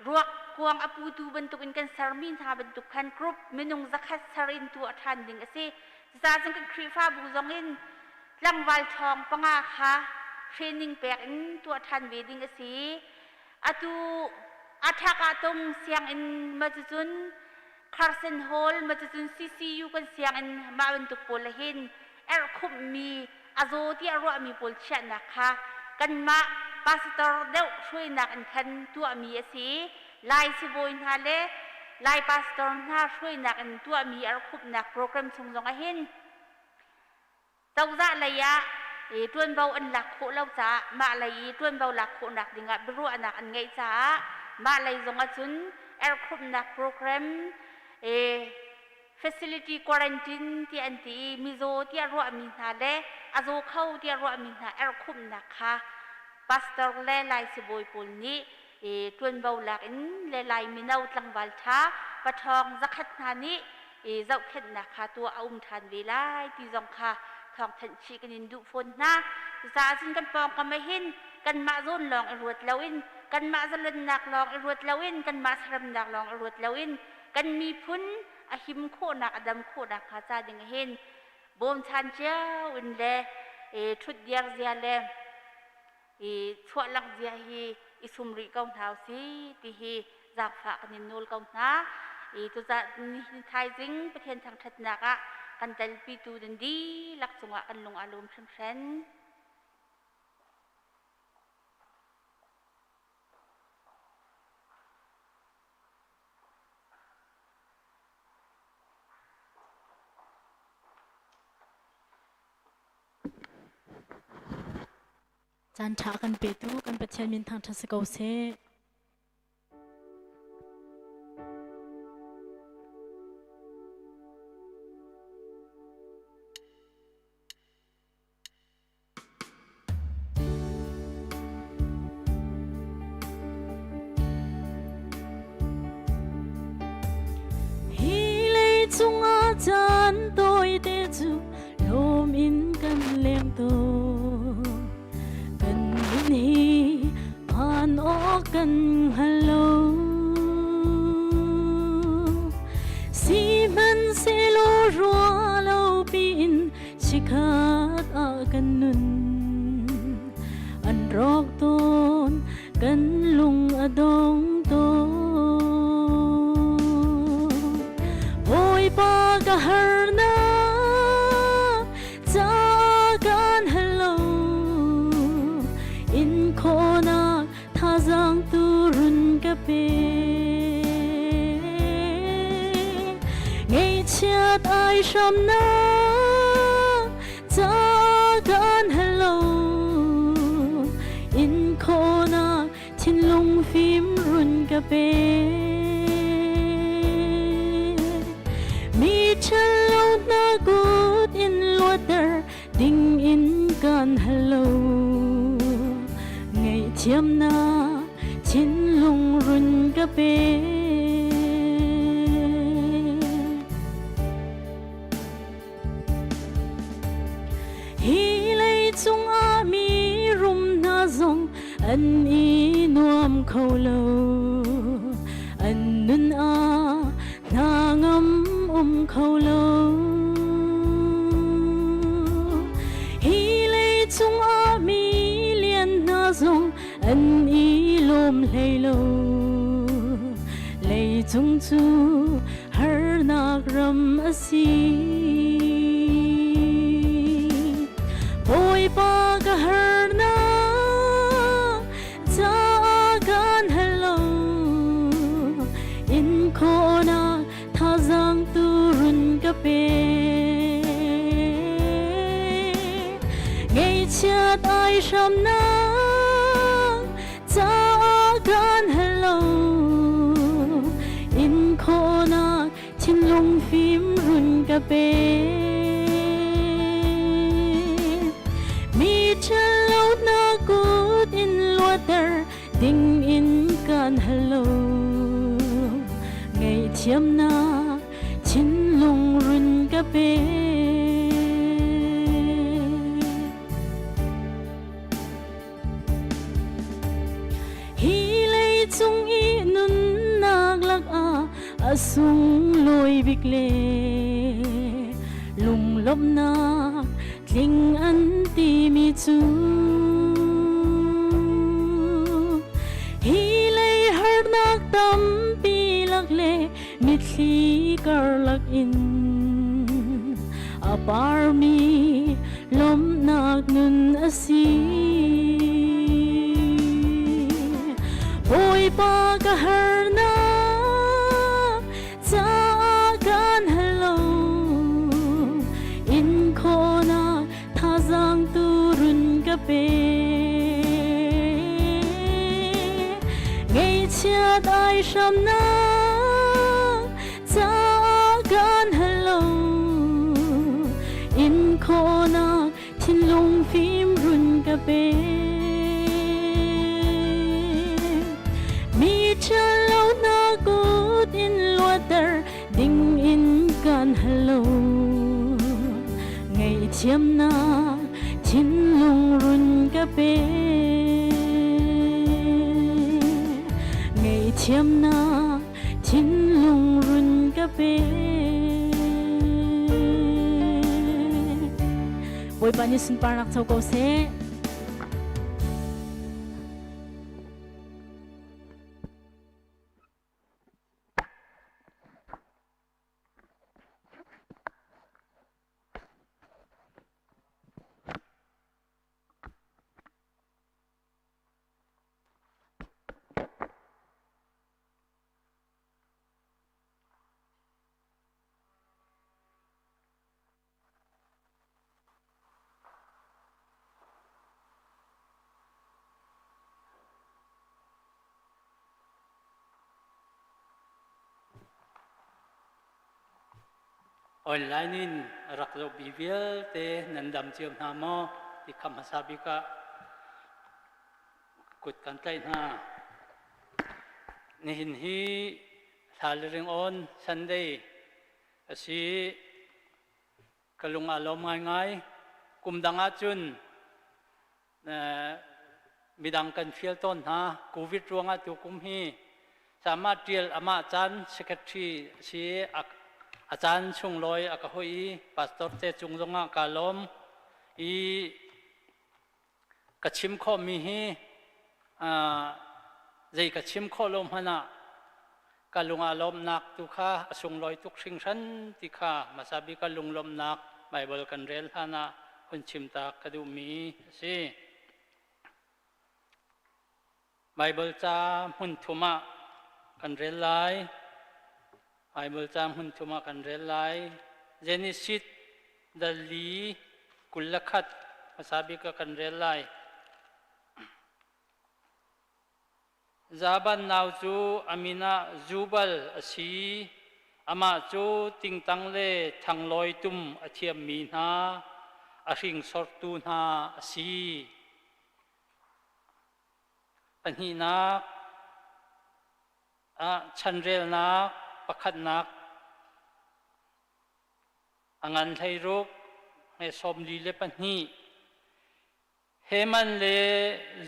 ruak kuang a putu bantukin kan sermi hna bantuk khan group minung zakhat ser in tuah ṭhan ding a si. Cucaah cun kan Khrihfabu zong in tlangval ṭhawng panga kha training pek in tuah ṭhan ve ding a si. Atu a ṭhak ah tung sianginn ma cucun Carson Hall ma cucun CCU kan sianginn mah bantuk pawl hin erhkhumhmi a zaw tiah ruahmi pawl chiahnak kha kanmah pastor deuh hruainak in khan tuahmi a si i Lai sibawi hna le Lai pastor hna hruainak in tuahmi erhkhumhnak program chung zong ahhin cozah lei ah ṭuanvo an lak khawh lo caah mah lei i ṭuanvo lak khawhnak dingah biaruahnak an ngeih caah mah lei zong ahcun erhkhumhnak program facility quarantine tiah an ti i mizaw tiah ruahmi hna le a zaw kho tiah ruahmi hna erhkhumhnak kha pastor le lai sibawi pawl nih ṭuanvo lak in le lai mino tlangval ṭha paṭhawng zakhat hna nih zohkhenhnak kha tuah a um ṭhan ve lai ti zong kha thawngthanh chih kan in duh fawn hna. Cucaah cun kan pawngkam ah hin kanmah zawn lawng i ruat loin kanmah zalonnak lawng i ruat loin kanmah saramnak lawng i ruat loin kan miphun a him khawhnak a dam khawhnak hnga ca ding hin bawmchan cio in le ṭhutdiar zia le i chuahlangh zia hi i sum rih ko hna usih ti hi zaangfah kan in nawl ko hna. I cucaah nihin thaizing Pathian thangṭhatnak ah kan telpitu nan dihlak cungah kan lung aa lawm hringhran. Caan ṭha kan petu kan Pathian min thangṭhat si ko seh. Hi leicung ah caan tawite cu lawm in kan leng tawn. Kan nun hi phan awk kan hngal lo. Sihmanhsehlaw ruah lo piin Chikkhat ah kan nun an rawk tawn, kan lung a dong tawn. Bawipa ka harnak ca kan hal lo, in khawhnak thazaang tu run ka pe. Ngaihchiat ai hramnak ca kan hal lo, in khawhnak thinlung fim run ka pe. Mi ṭhalo hna kut in luatter ding in kan hal lo, ngaihthiamnak thinlung run ka pe. Hi leicung ah mi rum hna zong an i nuam kho lo, an nun ah hna ngam um kho lo. Hi leicung ah mi lian hna zong an i lawm hlei lo, leicung cu harnak ram a si. Bawipa ka harnak ca kan hal lo, in khawhnak thazaang tu run ka pe. Ngaihchiat ai hramnak ca kan hal lo, in khawhnak thinlung fim run ka pe. Mi ṭhalo na kut in luatter ding in kan hal lo, ngaihthiamnak thinlung run ka pe. Hi leicung i nunnak lakah a sunglawi bik le lunglawmhnak tling an timi cu hi lei harnak tampi lak le mitthli karlak in a parmi lawmhnak nun a si. Bawipa ka harnak caah kan hal lo, in khawhnak thazaang tu run ka pe. Ngaihchiat ai hramnak caah kan hal lo, in khawhnak thinlung fim run ka pe. Mi ṭhalo hna kut in luatter ding in kan hal lo, ngaihthiamnak thinlung run ka pe. Ngaihthiamnak thinlung run ka pe. Bawipa nih sunparnak co ko seh. Online in a rak zohmi vialte nan dam cio hna maw ti kha hmasa bik ah kut kan tlaih hna. Nihin hi thla le ringawn Sunday a si. Ka lung aa lawm ngaingai. Kum dang ahcun midang kan fial tawn hna. Covid ruangah tu kum hi sama tial amah caan secretary si a caan chung lawi a ka hoi i pastor te cung zongah ka lawm i ka chim khawhmi hi zei ka chim khawh lo hmanh ah ka lung aa lawmnak tu kha a sunglawi tuk hringhran ti kha hmasa bik ka lunglawmhnak Baibal kan rel hlan ah hun chim ta ka duhmi a si. Baibal ca hmun thum ah kan rel lai. Baibal ca hmun thum ah kan rel lai. Genesis dal li 21 hmasa bik ah kan rel lai. Zaban nau cu a min ah Jubal a si. Amah cu tingtang le thanglawi tum a thiammi hna, a hringsortu hna a si. Pahnihnak ah chanrelnak pakhatnak a ngan 16 he 42 Heman le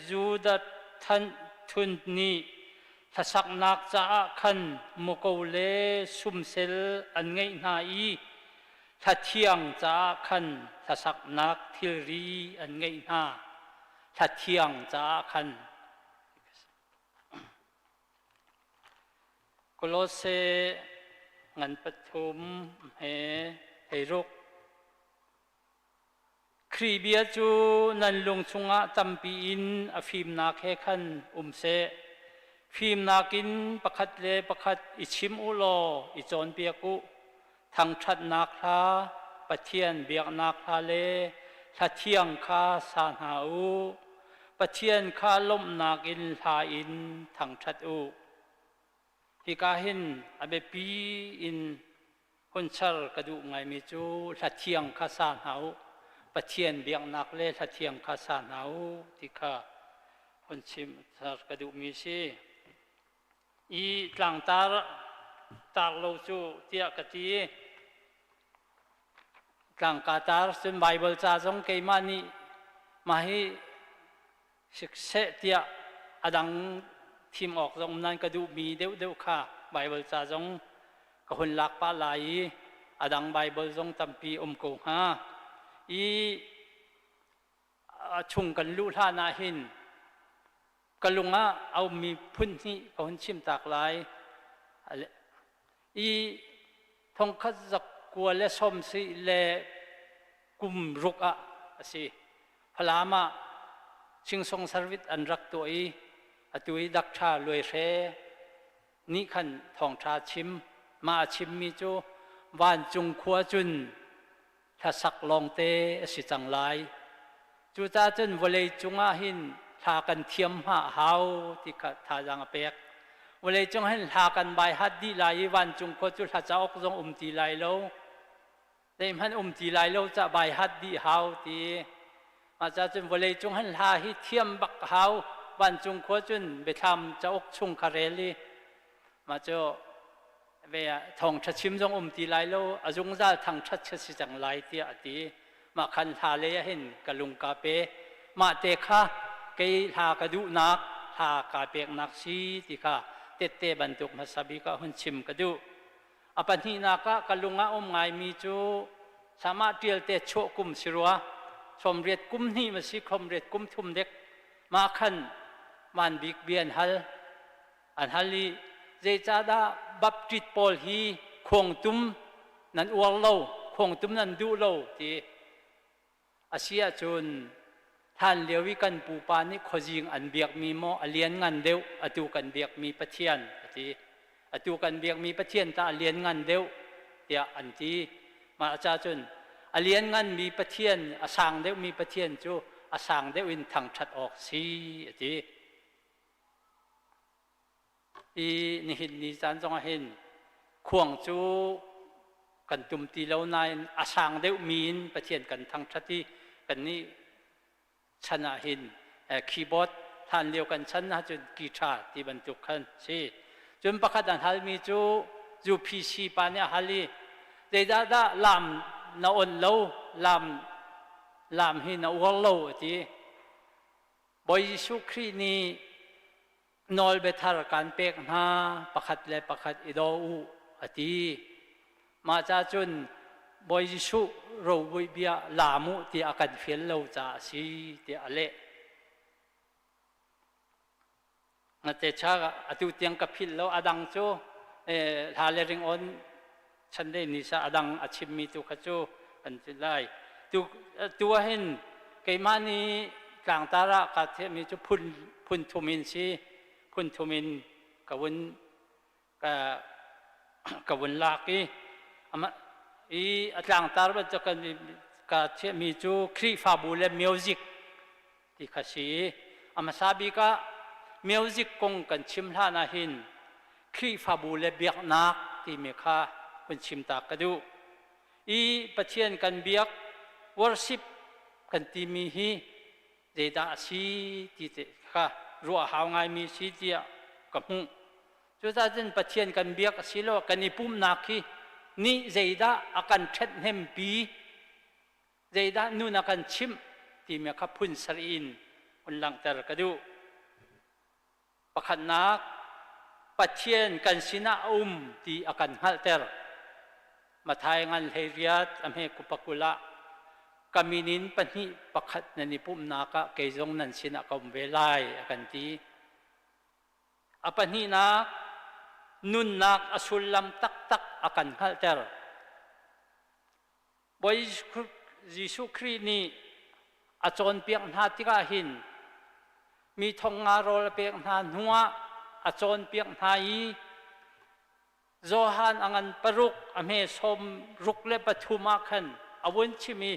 Judah Thun nih hlasaknak caah khan muko le sumsel an ngeih hna i hlathiang caah khan hlasaknak thilri an ngeih hna. Hlathiang caah khan. Kolose ngan pathum he 16. Khrih bia cu nan lung chungah tampi in a fimnak he khan um seh. Fimnak in pakhat le pakhat i chim u law i cawnpiak u. Thangṭhatnak hla, Pathian biaknak hla le hla thiang kha sa hna u. Pathian kha lawmhnak in hla in thangṭhat u. Hika hin a biapi in hun char ka duh ngaimi cu hla thiang kha sa hna u, Pathian biaknak le hla thiang kha sa hna u ti kha hun chim char ka duhmi si. I tlangtar tar lo cu tiah ka ti. Tlangka tar cun Baibal ca zong keimah nih mah hi Sikseh tiah a dang thim awk zong nan ka duhmi deuhdeuh kha Baibal ca zong ka hun lak pah lai i a dang Baibal zong tampi um ko hnga. I a chung kan luh hlan ah hin ka lung ah a ummi phun hnih ka hun chim tak lai. I thongkhat zakua le sawm si le kum ruk ah a si. Falam ah Singsong service an rak tuah i atu i Dakṭha Luai Hre nih khan thawngṭha chim. Mah a chimmi cu vancung khua cun hlasak lawngte a si cang lai. Cucaah cun vawlei cungah hin hla kan thiam hma a hau ti kha thazaang a pek. Vawlei cung hin hla kan bai hat dih lai i vancung khua cu hla cauk zong um ti lai lo. Zeihmanh um ti lai lo ca bai hat dih hau ti. Mah ca cun vawlei cung hin hla hi thiam bak hau. Vancung khua cun biathlam cauk chung kha rel i mah cu ve ah thawngṭha chim zong um ti lai lo a zungzal thangṭhat ka si cang lai tiah a ti. Mah khan hla lei ah hin ka lung ka pe. Mah te kha kei hla ka duhnak hla kaa peknak si ti kha tette bantuk hmasa bik ah hun chim ka duh. A pahnihnak ah ka lung ah um ngaimi cu samah ṭialte chuah kum si rua 80 kum hnih ma si 80 kum thum dek mah khan man bik bia an hal an hal i zeicahdah Baptist pawl hi khuangtum nan uar lo khuangtum nan duh lo ti A si ahcun hlan lio i kan pupa nih khuazing an biakmi maw a lianngan deuh atu kan biakmi Pathian a ti. Atu kan biakmi Pathian tah a lianngan deuh tiah an ti. Mah ca cun a liannganmi Pathian, a sang deuhmi Pathian cu a sang deuh in thangṭhat awk si a ti. I nihin ni caan zongah hin khuang cu Kan tum ti lo nain a sang deuhmi in Pathian kan thangṭhat i kannih chan ah hin keyboard hlan lio kan chan ahcun guitar ti bantuk khan si. Cun pakhat an halmi cu UPC pa nih a hal i zeidah dah laam na on lo, laam laam hi na uar lo a ti. Bawi Jesuh Khrih nih nawlbia thar kan pek hna, pakhat le pakhat i daw u a ti. Mah ca cun Bawi Jesuh rovuih bia laam u tiah a kan fial lo caah a si tiah a leh. Ngate cha atu tiang ka philh lo a dang cu hla le ringawn chan le ni sa a dang a chimmi tu kha cu kan ti lai. Tu tu ah hin keimah nih tlangtar ah ka thiahmi cu phun phun thum in si phun thum in ka vun ka ka vun lak i ama i a tlangtar bantuk kan ka thiahmi cu Khrihfabu le music ti kha si. A hmasa bik ah music kong kan chim hlan ah hin Khrihfabu le biaknak timi kha hun chim ta ka duh. I Pathian kan biak worship kan timi hi zeidah a si ti te kha ruah hau ngaimi si tiah ka hmuh. Cucaah cun Pathian kan biak a si lo kan i pumhnak hi nih zeidah a kan ṭhathnempi zeidah nun a kan chimh timi kha phun sarih in hun langhter ka duh. Pakhatnak, Pathian kan sinah a um ti a kan hngalhter. Matthai ngan 18 a hme kupakul ah ka min in pahnih pakhat nan i pumhnak ah kei zong nan sinah ka um ve lai a kan ti. A pahnihnak, nunnak a sullam taktak a kan hngalhter. Bawi Jesuh Khrih nih a cawnpiak hna tikah hin mi thong nga rawl a pek hna hnuah a cawnpiak hna i Johan a ngan paruk a hme sawm ruk le pathum ah khan a vun chim i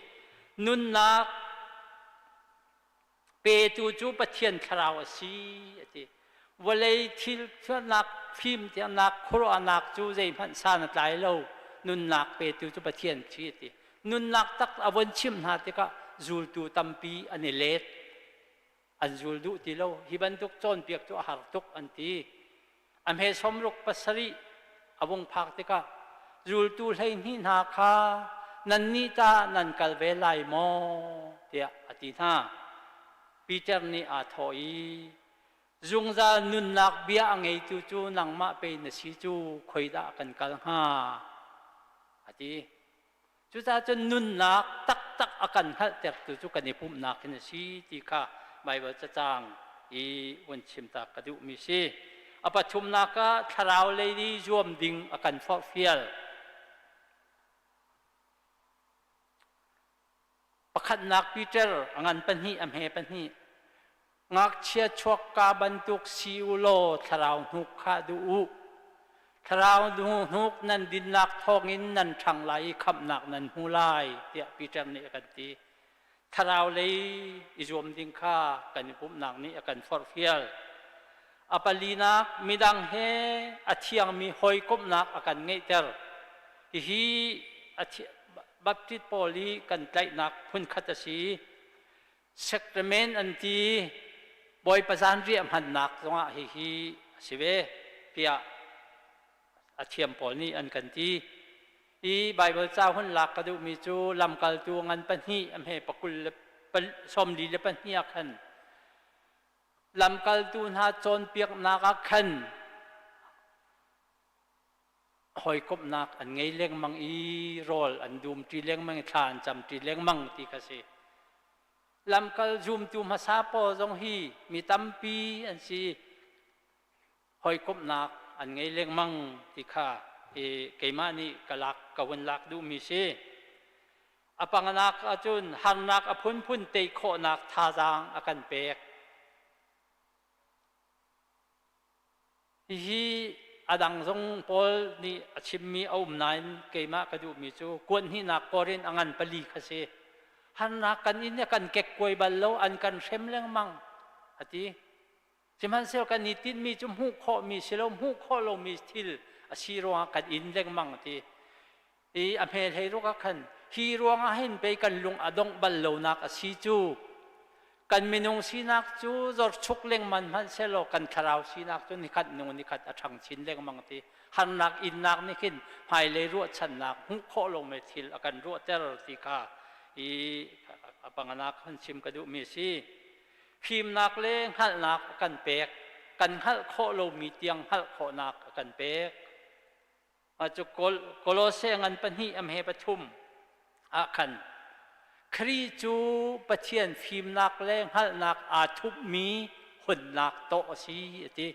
nunnak petu cu Pathian thlarau a si a ti. Vawlei thil thiannak fim thiannak khuaruahnak cu zeihmanh san a tlai lo nunnak petu cu Pathian si a ti. Nunnak tak a von chimh hna tikah zultu tampi an i let. An zul duh ti lo. Hi bantuk cawnpiak cu a har tuk an ti. A hme sawmruk pasarih a vung phak tikah zultu 12 hna kha nannih tah nan kal ve lai maw tiah a ti hna. Peter nih aa thawh i zungzal nunnak bia a ngeitu cu nangmah pei na si cu khoidah kan kal hnga a ti. Cucaah cun nunnak taktak a kan hngalhtertu cu kan i pumhnak hin a si ti kha Baibal cacang i vun chim ta ka duhmi si. A pathumnak ah thlarau lei i zuam ding a kan forhfial. Pakhatnak Peter a ngan pahnih a hme pahnih. Ngakchia chuakka bantuk si u law thlarau hnuk kha duh u. Thlarau hnuk nan dinnak thawngin nan ṭhang lai i khamhnak nan hmu lai, tiah Peter nih a kan ti. Thlarau lei i zuam ding kha kan i pumhnak nih a kan forhfial. A palinak, midang he a thiangmi hawikomhnak a kan ngeihter. Hihi Baptist pawl i kan tlaihnak phunkhat a si. Sacrament an ti Bawipa zanriah hmannak zongah hihi a si ve tiah a thiam pawl nih an kan ti. I Baibal ca hun lak ka duhmi cu lamkaltu ngan pahnih a hme pakul le sawmli le pahnih ah khan lamkaltu hna cawnpiaknak ah khan hawikomhnak an ngei lengmang i rawl an dumṭi lengmang i thla an camṭi lengmang ti kha si. Lamkal zumtu hmasa pawl zong hi mi tampi an si. Hawikomhnak an ngei lengmang ti kha i keimah nih ka lak ka vun lak duhmi si. A panganak ahcun harnak a phunphun tei khawhnak thazaang a kan pek. Hihi a dang zong Paul nih a chimmi a um nain keimah ka duhmi cu kuanhnihnak Korin a ngan pali kha si. Harnak kan in kan kekkuai bal lo, an kan hrem lengmang a ti. Sihmanhsehlaw kan i tinhmi cu hmuh khawhmi si lo, hmuh khawh lomi thil a si ruangah kan in lengmang a ti. I a hme hlei ruk ah khan hi ruangah hin pei kan lung a dongh bal lonak a si cu. Kan minung sinak cu zorchuk lengmang hmanh sehlaw kan thlarau sinak cu nikhat nung nikhat a ṭhang chin lengmang ti harnak innak nih khin hmailei ruahchannak hmuh khawh lomi thil a kan ruahter ti kha i a panganak hun chim ka duhmi a si. Fimnak le hngalhnak a kan pek, kan hngalh khawh lomi tiang hngalh khawhnak a kan pek. Cu Kolose ngan pahnih a hme pathum ah khan Khrih cu Pathian fimnak le hngalhnak aa thupmi hunnak tawh a si a ti.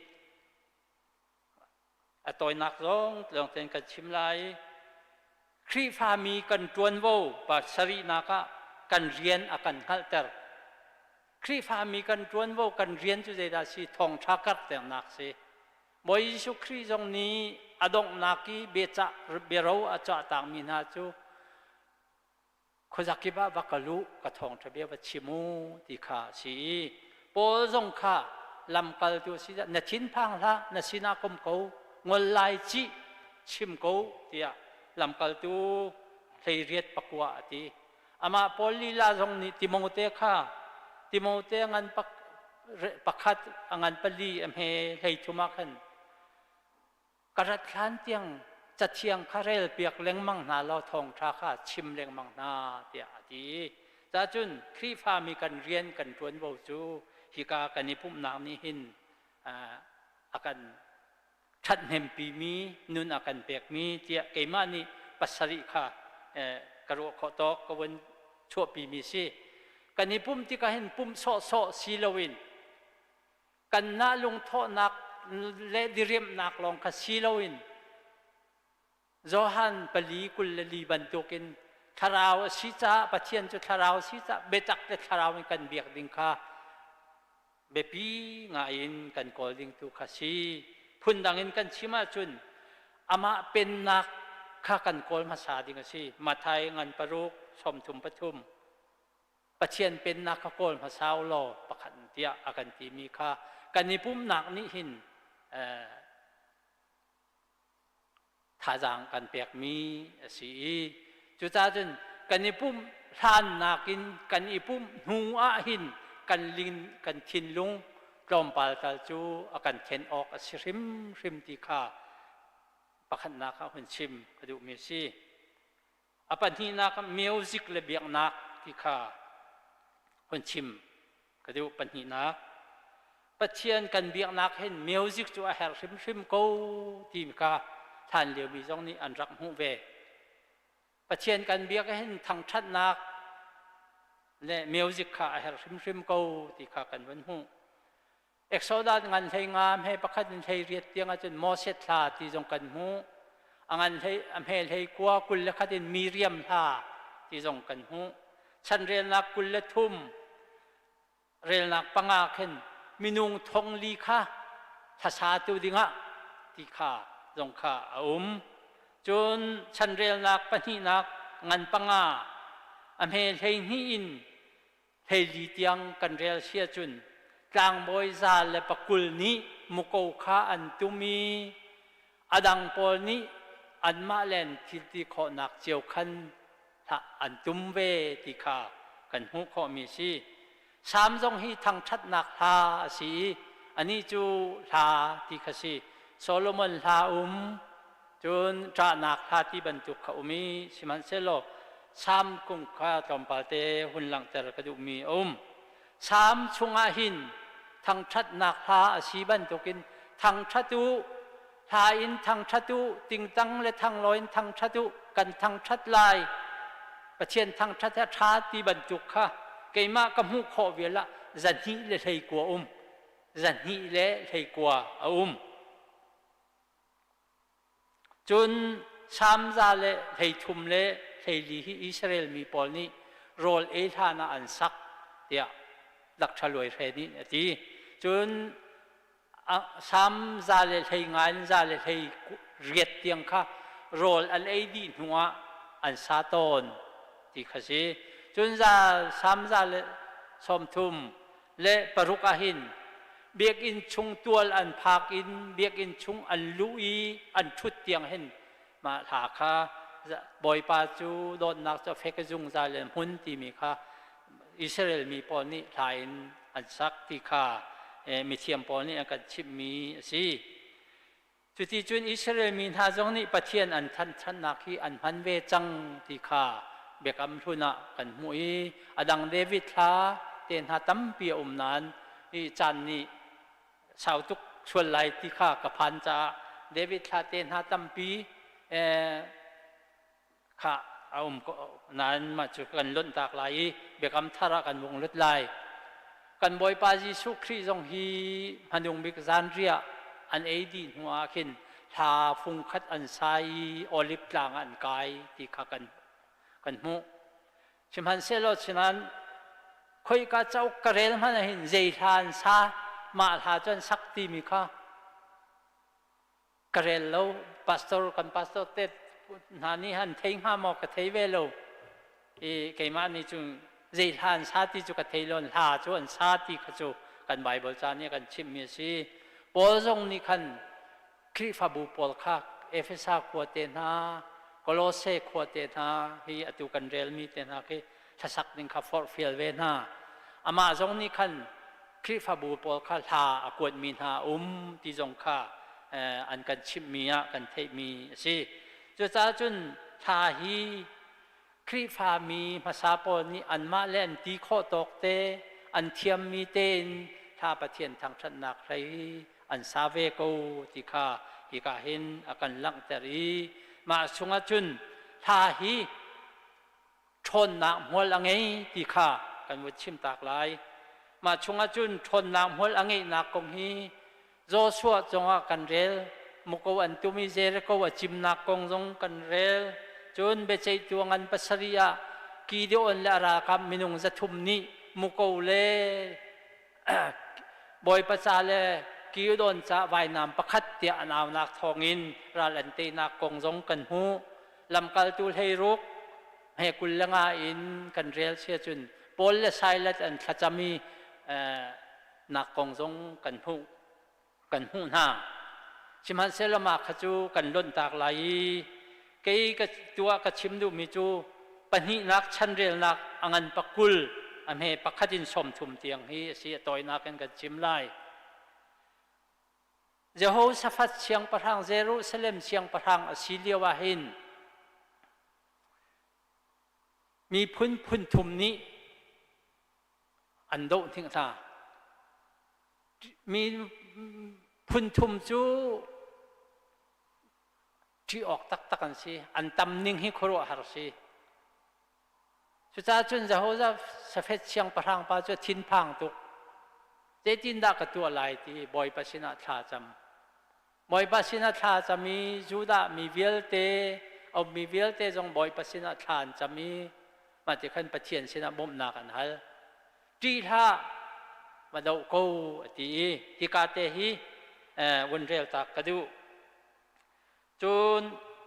A tawinak zong lawng tein kan chim lai. Khrihfami kan ṭuanvo pasarihnak ah kan rian a kan hngalhter. Khrihfami kan ṭuanvo kan rian cu zeidah a si? Thawngṭha karhternak a si. Bawi Jesuh Khrih zong nih a donghnak i biacah biaro a cahtakmi hna cu khuazakip ah va kal u, ka thawngṭha bia va chim u ti kha a si i Paul zong kha lamkaltu a si na thinphang hlah, na sinah kom ko, ngol lai cih, chim ko tiah lamkaltu 18 pakua a ti. Amah Paul lila zong nih Timote kha Timote ngan pakhat a ngan pali a hme 13 ah khan ka rat hlan tiang cathiang kha rel piak lengmang hna law thawngṭha kha chim lengmang hna tiah a ti. Cacun Khrihfami kan rian kan ṭuanvo cu hika kan i pumhnak nih hin a kan ṭhathnempi nun a kan pekmi tiah keimah nih pasarih kha ka ruah khawh tawk ka vun chuahpimi si. Kan i pumh tikah hin pumh sawhsawh si loin kan nah lungthawhnak le diriamhnak lawng kha si loin Johan 4:24 bantukin thlarau a si caah Pathian cu thlarau a si caah biatak le thlarau in kan biak ding kha biapi ngai in kan kawl ding tu kha si. Phundang in kan chim ahcun amah pennak kha kan kawl hmasa ding a si. Matthai ngan paruk 33 Pathian pennak kha kawl hmasa u law pakhat tiah a kan timi kha kan i pumnak nih hin thazaang kan pekmi a si i cucaah cun kan i pumh hlannak in kan i pumh hnu ah hin kan lin kan thinlung tlawmpal tal cu a kan then awk a si hrimhrim ti kha pakhatnak ah hun chim ka duhmi a si. A pahnihnak ah music le biaknak ti kha hun chim ka duh pahnihnak. Pathian kan biaknak hin music cu a herh hrimhrim ko ti kha hlan liomi zong nih an rak hmuh ve. Pathian kan biak hin thangṭhatnak le music kha a herh hrimhrim ko ti kha kan vun hmuh. Exodus ngan hlei nga hme pakhat in hlei riat tiang ahcun Moses thla ti zong kan hmuh. A ngan hlei a hme hlei kua 21 in Miriam hla ti zong kan hmuh. Chanrelnak 23 relnak panga khin minung thong li kha thlasa tu dingah ti kha zong kha a um. Cun chanrelnak pahnihnak ngan panga a hme hlei hnih in 14 tiang kan rel si ahcun tlangbawi 120 nih muko kha an tum i a dang pawl nih anmah len thil ti khawhnak cio khan an tum ve ti kha kan hmuh khawhmi a si. Salm zong hi thangṭhatnak hla a si i anih cu hla ti kha si. Solomon hla um, cun ṭahnak hla ti bantuk kha um i sihmanhsehlaw Salm kung kha tlawmpal te hun langhter ka duhmi a um. Salm chungah hin thangṭhatnak hla a si bantukin thangṭhat u, hla in thangṭhat u, tingtang le thanglawi in thangṭhat u, kan thangṭhat lai. Pathian thangṭhat a ṭha ti bantuk kha keimah ka hmuh khawh vial ah 229 um. 229 a um. Cun Salm 134 hi Israel mi pawl nih rawl ei hlan ah an sak tiah Lakṭha Luai Hre nih a ti. Cun Salm 115 in 118 tiang kha rawl an ei dih hnuah an sa tawn ti kha si. Cun Salm 136 ah hin biakinn chung tual an phak in biakinn chung an luh i an ṭhut tiang hin mah hla kha Bawipa cu dawtnak cu a fek i zungzal in hmun timi kha Israel mi pawl nih hla in an sak ti kha mithiam pawl nih an kan chimhmi a si. Cuticun Israel mi hna zong nih Pathian an thanhchannak hi an hman ve cang ti kha Biakam Hlun ah kan hmuh i a dang David hla te hna tampi a um nain hi caan nih sau tuk sual lai ti kha ka phan caah David thla te hna tampi kha a um ko nain mah cu kan lonh tak lai i biakam thar ah kan vung lut lai. Kan Bawipa Jesuh Khrih zong hi hmanung bik zanriah an ei dih hnu ah khin hla fungkhat an sa i Olive tlang ah an kai ti kha kan kan hmuh. Sihmanhsehlaw sinain khoika cauk ka rel hmanh ah hin zei hla an sa mah hla cu an sak timi kha ka rel lo. Pastor kan pastor te hna nih han thei hnga maw ka thei ve lo i keimah nih cun zei hla an sa ti cu ka thei lo. Hla cu an sa ti kha cu kan Bible ca nih a kan chimhmi a si. Paul zong nih khan Khrihfabu pawl kha Efesa khua te hna, Kolose khua te hna hi atu kan relmi te hna khi hlasak ding kha forhfial ve hna. Amah zong nih khan Khrihfabu pawl kha hla a kuatmi hna a um ti zong kha an kan chimhmi ah kan theihmi a si. Cucaah cun hla hi Khrihfami hmasa pawl nih anmah le an ti khawh tawk te, an thiammi tein thla Pathian thangṭhatnak hlei an sa ve ko ti kha hika hin a kan langhter i mah chungah cun hla hi ṭhawnnak hmual a ngei ti kha kan vun chim tak lai. Mah chungah cun ṭhawnnak hmual a ngeihnak kong hi Joshua cungah kan rel, muko an tum i Jericho a cimnak kong zong kan rel. Cun biaceihtu a ngan pasarih ah Gideon le a ralkap minung 300 nih muko le Bawipa ca le Gideon ca vainam pakhat tiah an aunak thawngin ral an teinak kong zong kan hmuh. Lamkaltu 16 he 25 in kan rel sia cun Paul le Silas an thlacam i nak kong zong kan hmuh kan hmuh hna. Sihmanhsehlaw mah kha cu kan lonhtak lai i kei ka tuah ka chim duhmi cu pahnihnak chanrelnak a ngan pakul a hme pakhat in 30 tiang hi a si. A tawinak in kan chim lai. Jehoshaphat siangpahrang, Jerusalem siangpahrang a si lio ah hin miphun phun thum nih an doh hnik hna. Mi phun thum cu ṭih awk taktak an si. An tam ning hi khuaruahhar si. Cucaah cun Jehoshaphat siangpahrang pa cu thinphang tuk. Zeitindah ka tuah lai ti Bawipa sinah thla cam. Bawipa sinah thla cam i Judah mi vialte, ummi vialte zong Bawipa sinah thla an cam i mah ti khan Pathian sinah bawmhnak an hal. Ṭih hlah, va doh ko a ti i hika te hi vun rel tak ka duh. Cun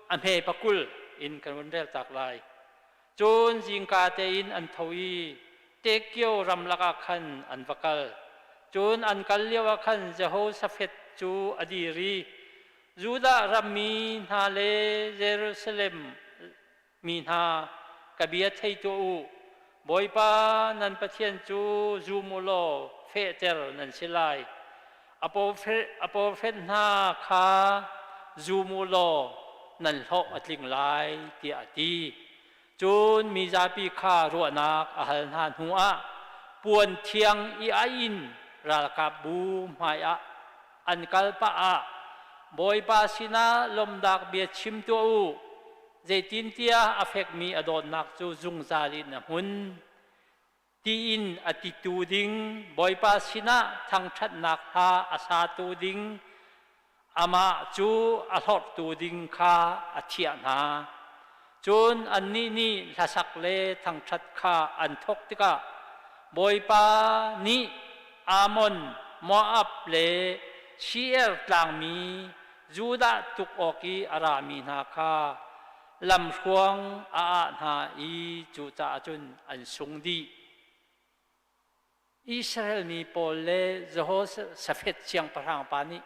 a hme pakul in kan vun rel tak lai. Cun zingka tein an tho i Tekio ramlak ah khan an va kal. Cun an kal lioah khan Jehoshaphat cu a dir i Judah rammi hna le Jerusalem mi hna, ka bia thei tuah u. Bawipa nan Pathian cu zum u law fehter nan si lai. A profet hna kha zum u law nan hlawh a tling lai, tiah a ti. Cun mi zapi kha ruahnak a hal hna hnuah puan thiang i aih in ralkapbu hmaiah an kal pah ah, Bawipa sinah lawmhnak bia chim tuah u, zeitintiah a fekmi a dawtnak cu zungzal in a hmun. Tiin a titu ding Bawipa sinah thangṭhatnak hla a satu ding amah cu a hlorhtu ding kha a thiah hna. Cun annih nih hlasak le thangṭhat kha an thawk tikah Bawipa nih Ammon, Moab le Seir tlangmi Judah tuk awk i a rami hna kha lamhruang a ah hna i cucaah cun an sung dih. Israel mi pawl le Jehoshaphat siangpahrang pa nih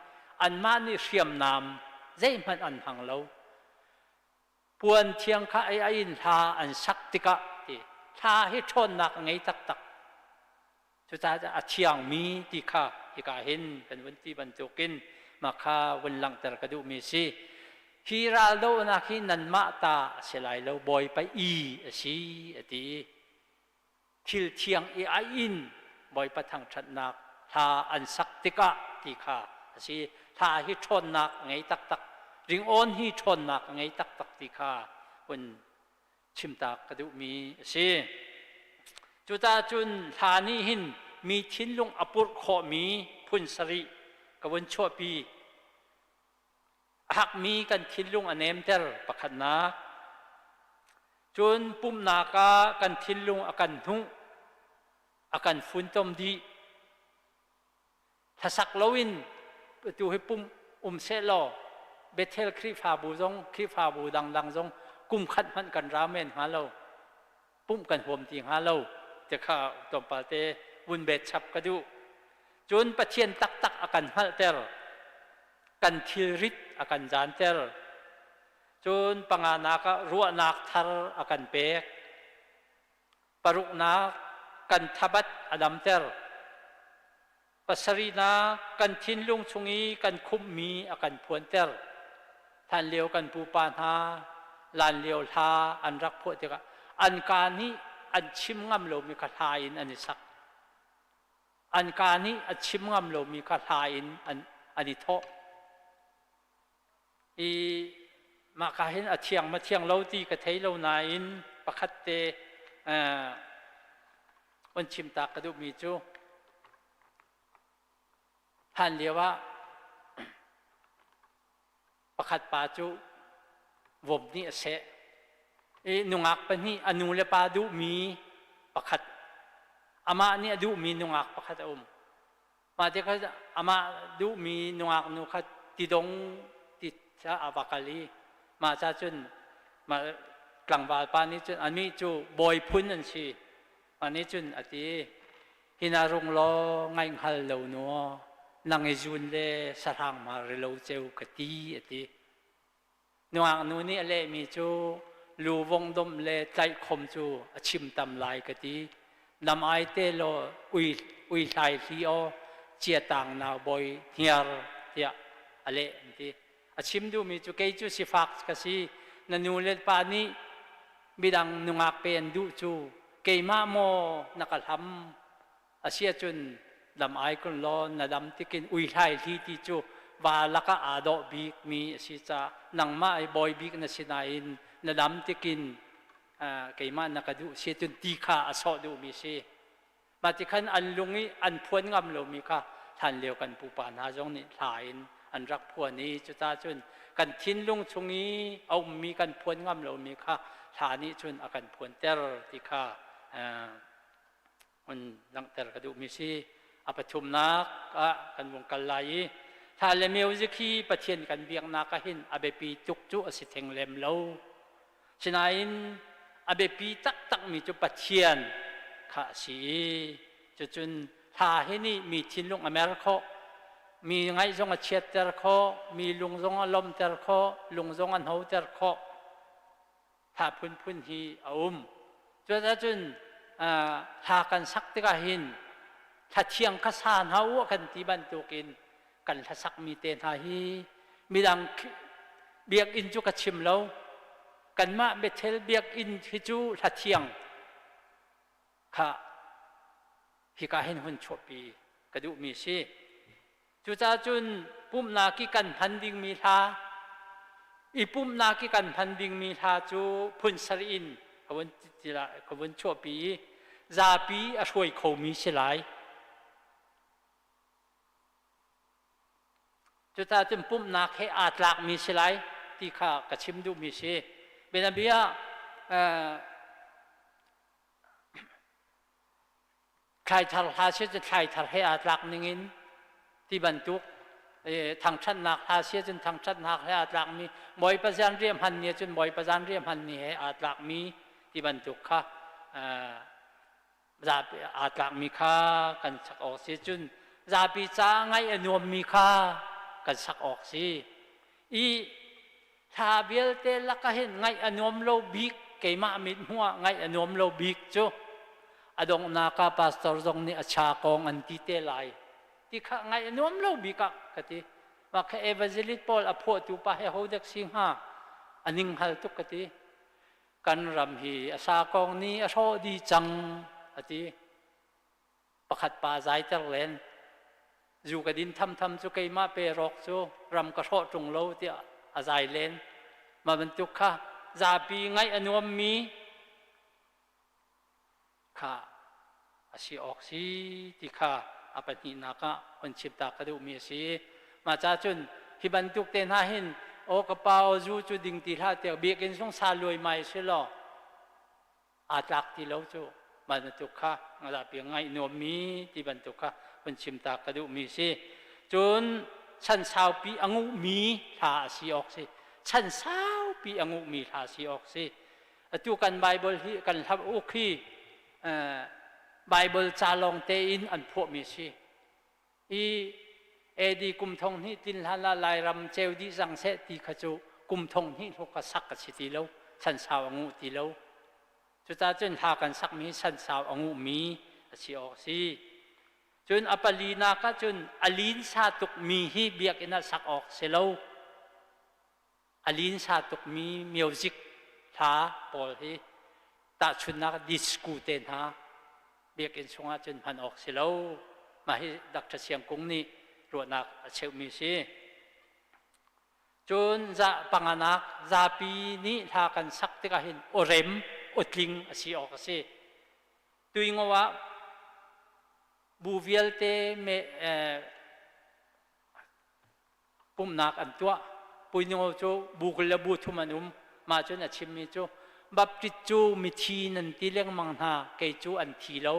anmah nih hriamnam zeihmanh an hmang lo. Puan thiang kha ei a in hla an sak tikah ti thla hi ṭhawnnak a ngei taktak. Cucaah a thiangmi ti kha hika hin kan vun ti bantukin mah kha vun langhter ka duhmi si. Hi raldohnak hi nanmah ta a si lai lo, Bawipa i a si, a ti. Thil thiang i a in Bawipa thangṭhatnak hla an sak tikah ti kha a si. Hla hi ṭhawnnak a ngei taktak. Ringawn hi ṭhawnnak a ngei taktak ti kha hun chimtak ka duhmi a si. Cucaah cun hla nih hin mi thinlung a purh khawhmi phun sarih ka vun chuahpi. A hakmi kan thinlung a nemter pakhatnak. Cun pumhnak ah kan thinlung a kan hnuh, a kan funtom dih. Hlasak loin tu hi pumh um sehlaw Bethel Khrihfabu zong Khrihfabu dangdang zong kum khat hmanh kan ra men hnga lo. Pumh kan huam ti hnga lo ti kha tlawmpal te vun bet chap ka duh. Cun Pathian taktak a kan hngalhter. Kan thilrit a kan zaanter. Cun panganak ah ruahnak thar a kan pek. Paruknak kan thabat a damter. Pasarihnak kan thinlung chung i kan khumhmi a kan phuanter. Hlan lio kan pupa hna lan lio hla an rak phuah tikah an kaa nih an chim ngam lomi kha hla in an i sak. An kaa nih a chim ngam lomi kha hla in an, an i thawh. I mahka hin a thiang ma thiang lo ti ka thei lo nain pakhat te on chim ta ka duhmi cu hlan lio ah pakhat pa cu vom nih a seh i nungak pahnih a nu le pa duhmi pakhat amah nih a duhmi nungak pakhat a um. Mah tikah amah duhmi nungak nu kha tidong ti kha a va kal i mah ca cun mah tlangval pa nih cun anih cu bawi phun an si. Mah nih cun a ti hina rung law ngaih hngal lo nu nang i zun le sahrang ma rilo ceu ka ti a ti. Nungak nu nih a lehmi cu lu vongdom le tlaihkhom cu a chim tam lai ka ti. Nam ai te law ui, ui hlai hli aw cia tang nau bawi hniar tiah a leh an ti. A chim duhmi cu kei cu sifak ka si. Na nu le pa nih midang nungak pe an duh cu keimah maw na ka hlam Asiahcun dam ai kun law na dam tikin ui hlai hli ti cu va lakah aa dawh bikmi a si caah nangmah i bawi bik na si nain na dam tikin keimah na ka duh si cun ti kha a sawh duhmi si. Mah ti khan an lung i an phuan ngam lomi kha hlan lio kan pupa hna zong nih hla in an rak phuan i cucaah cun kan thinlung chung i a ummi kan phuan ngam lomi kha hla nih cun a kan phuanter ti kha hun langhter ka duhmi si. A pathumnak ah kan vung kal lai i thla le music hi Pathian kan biaknak ah hin a biapi tuk cu a si theng lem lo. Sinain a biapi taktakmi cu Pathian kha a si i cucun hla hi nih mi thinlung a mer khawh, mi ngaih zong a chiatter khawh, mi lung zong a lawmter khawh, lung zong a hnoter khawh. Hla phunphun hi a um. Cuacun hla kan sak tikah hin thla thiang kha sa hna u kan ti bantukin kan hlasakmi te hna hi midang biakinn cu ka chim lo. Kanmah Bethel biakinn hi cu hla thiang kha hika hin hun chuahpi ka duhmi si. Cucaah cun pumhnak i kan hman dingmi hla, i pumhnak i kan hman dingmi hla cu phun sarih in ka vun ka vun chuahpi i zapi a hruai khomi si lai. Cucaah cun pumhnak he aa tlakmi si lai ti kha ka chim duhmi si. Bianabia ah thlaithar hla si cun thlaithar he aa tlak ningin ti bantuk thangṭhatnak hla si cun thangṭhatnak he aa tlakmi Bawipa zanriah hman ni cun Bawipa zanriah hman ni he aa tlakmi ti bantuk kha zapi aa tlakmi kha kan sak awk si cun zapi ca ngaih a nuammi kha kan sak awk si i. Thla vialte lakah hin ngaih a nuam lo bik keimah mit hmuh ah ngaih a nuam lo bik cu a donghnak ah pastor zong nih a cha kong an ti te lai ti kha ngaih a nuam lo bik ah ka ti. Mah kha evangelist pawl a phuahtu pa he ho dek si hnga a ning hal tuk ka ti. Kan ram hi a sa kong nih a hrawh dih cang a ti. Pakhat pa zaiter len zu ka din thamtham cu keimah pe rawk cu ram ka hrawh ṭung lo tiah a zai len. Mah bantuk kha zapi ngaih a nuammi kha a si awk si ti kha a pahnihnak ah hun chim ta ka duhmi a si. Mah ca cun hi bantuk te hna hin aw ka pa aw zu cu ding ti hlah tiah biakinn sung sa luaimai si law aa tlak ti lo cu mah bantuk kha zapi ngaih nuammi ti bantuk kha hun chim ta ka duhmi si. Cun chan saupi a nguhmi hla a si awk si. Chan saupi a nguhmi hla si awk si. Atu kan Bible hi kan hlam uk hi Bible ca lawng tein an phuahmi si. I AD kum thong hnih tin hlan ah Lairam ceu dih cang seh ti kha cu kum thong hnih hluk kha sak a si ti lo, chan sau a nguh ti lo. Cucaah cun hla kan sakmi chan sau a nguhmi a si awk a si. Cun a palinak ah cun a linsa tukmi hi biakinn ah sak awk si lo. A linsa tukmi music hla pawl hi tahchunhnak disco te hna biakinn chungah cun hman awk si lo. Mah hi Dr. Siang Kung nih ruahnak a cheuhmi si. Cun za panganak zapi nih hla kan sak tikah hin awrem awtling a si awk a si. Tuingo ah bu vialte me, eh, pumhnak an tuah. Puingo cu bu kul le bu thum an um. Mah cun a chimmi cu Baptist cu mithi nan ti lengmang hna, kei cu an thi lo.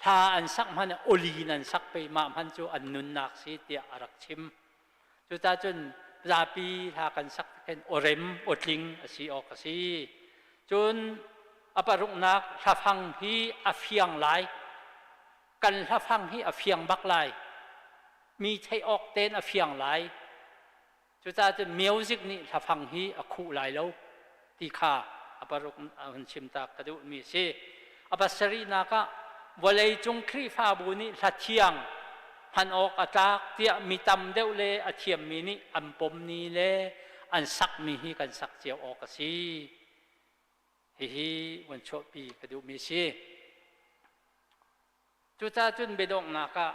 Hla an sak hmanh oli nan sak pei mah hmanh cu an nunnak si tiah a rak chim. Cucaah cun zapi hla kan sak khin awrem awtling a si awk a si. Cun a paruknak hlafang hi a fiang lai. Kan hlafang hi a fiang bak lai. Mi theih awk tein a fiang lai. Cucaah cun music nih hlafang hi a khuh lai lo ti kha a paruk a hun chim ta ka duhmi a si. A pasarihnak ah vawleicung Khrihfabu nih hla thiang hman awk a tlak tiah mi tam deuh le a thiammi nih an pomni le an sakmi hi kan sak cio awk a si. Hihi van chuahpi ka duhmi a si. Cucaah cun biadonghnak ah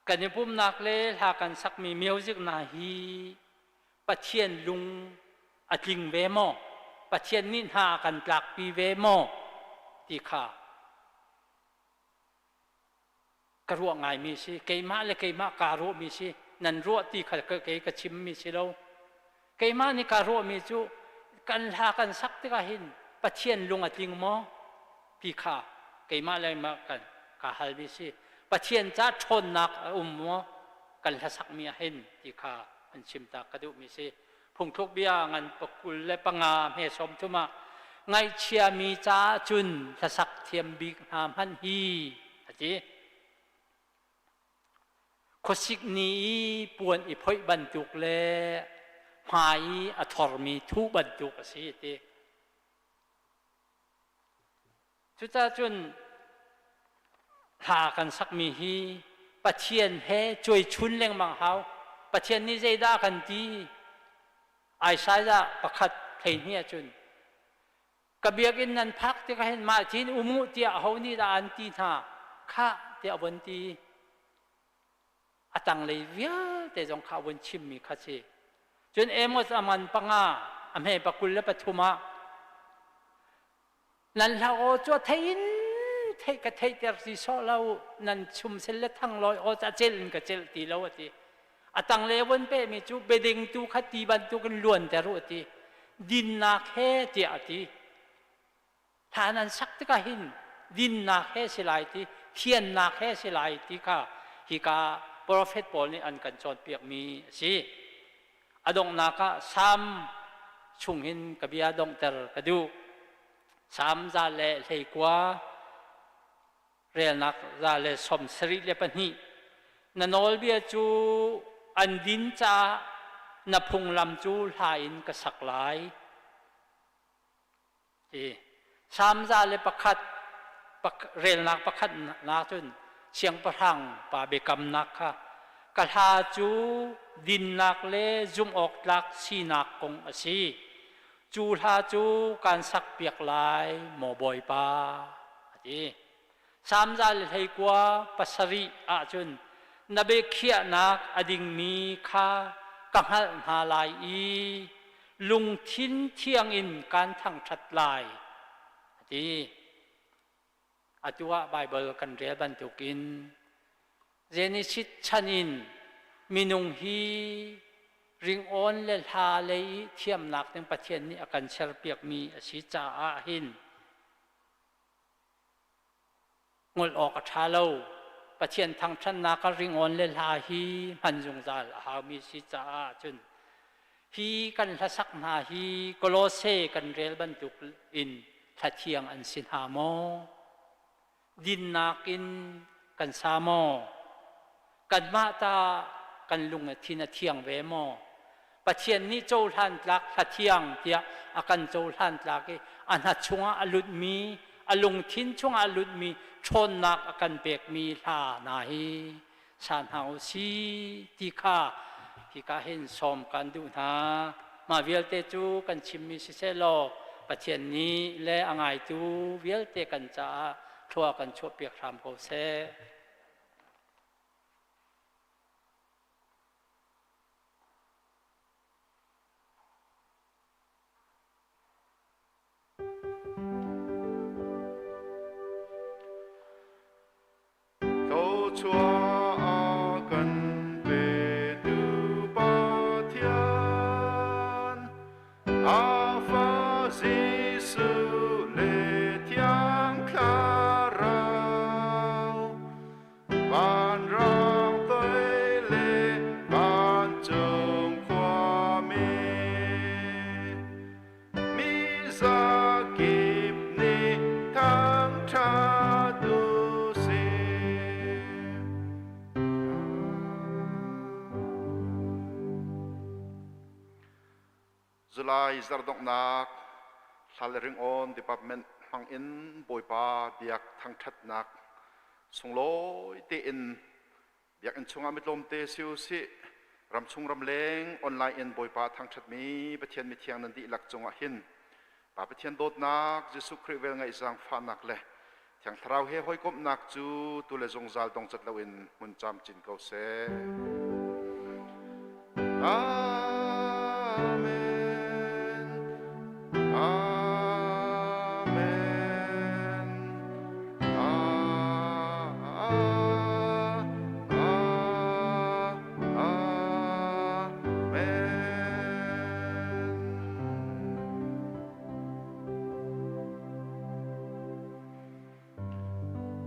kan i pumnak le hla kan sakmi music hna hi Pathian lung a tling ve maw? Pathian nih hna a kan tlakpi ve maw? ti kha ka ruah ngaimi si. Keimah le keimah kaa ruahmi si. Nan ruah ti kha kei ka chimmi si lo. Keimah nih kaa ruahmi cu kan hla kan sak tikah hin Pathian lung a tling maw ti kha keimah le mah kan kaa halmi si. Pathian ca ṭhawnnak a um maw kan hlasakmi ah hin ti kha an chim ta ka duhmi si. Phungthluk bia ngan pakul le panga hme sawm thum ah ngaihchiami caah cun hlasak thiam bik hna hmanh hi a ti. Khuasik ni i puan i phoih bantuk le hmai i a thormi thuh bantuk a si a ti. Cucaah cun hla kan sakmi hi Pathian he cuaichun lengmang hau. Pathian nih zeidah a kan ti? Isaiah pakhat 12 ahcun ka biakinn nan phak tikah hin mah cin um u tiah aho nih dah an ti hna khah tiah a vun ti a tanglei vialte zong kha a vun chimmi kha si cun Amos a man panga a hme pakul le pathum ah nan hla aw cu a thei in theih ka theihter ti sawh lo nan chum sel le thang lawi aw cu a cel in ka cel ti lo a ti A tanglei a vun pehmi cu biadingtu kha ti bantukin luanter u a ti. Dinnak he tiah a ti. Hla nan sak tikah hin dinnak he si lai ti, thiannak he si lai ti kha hika profet pawl nih an kan cawnpiakmi a si. A donghnak ah Salm chung hin ka bia donghter ka duh. Salm 119 relnak 172 na nawlbia cu an din caah na phunglam cu hla in ka sak lai. Ti Salm 101 relnak pakhat nak cun siangpahrang pa biakamnak kha ka hla cu dinnak le zumhawktlak sinak kong a si. Cu hla cu kaan sakpiak lai, maw Bawipa, a ti. Salm 127 ahcun na biakhiahnak a dingmi kha ka hngalh hna lai i lungthin thiang in kaan thangṭhat lai, a ti. Atu ah Baibal kan rel bantukin Genesis chan in minung hi ringawn le hla lei i thiamnak ding Pathian nih a kan serpiakmi a si caah hin ngol awk a ṭha lo. Pathian thangṭhatnak ah ringawn le hla hi hman zungzal a haumi si caah cun hi kan hlasak hna hi Kolose kan rel bantuk in thlathiang an si hna maw? Dinnak in kan sa maw? Kanmah ta kan lung a thin a thiang ve maw? Pathian nih cohlan tlak hlathiang tiah a kan cohlan tlak i a hna chungah a lutmi, a lungthin chungah a lutmi ṭhawnnak a kan pekmi hla hna hi sa hna u si ti kha hika hin sawm kan duh hna. Mah vialte cu kan chimmi siseh law Pathian nih le a ngaitu vialte kan caah thlua kan chuahpiak hram ko seh. Thluachuah a kan petu Pathian, a Fa Jesuh le Thiang Thlarau, vanrang toi le vancung khuami, mi zakip nih thangṭhat u sih. July zardonghnak hla le ringawn department hmang in Bawipa biak thangṭhatnak sunglawi tein Biakinn chungah mitlawmte si u sih, ramchung ramleng online in Bawipa thangṭhatmi Pathian mithiang nan dihlak cungah hin Pa Pathian dawtnak, Jesuh Khrih velngeih zaangfahnak le Thiang Thlarau he hawikomhnak cu tu le zungzal dongcat loin hmun camcin ko seh. Amen. Amen.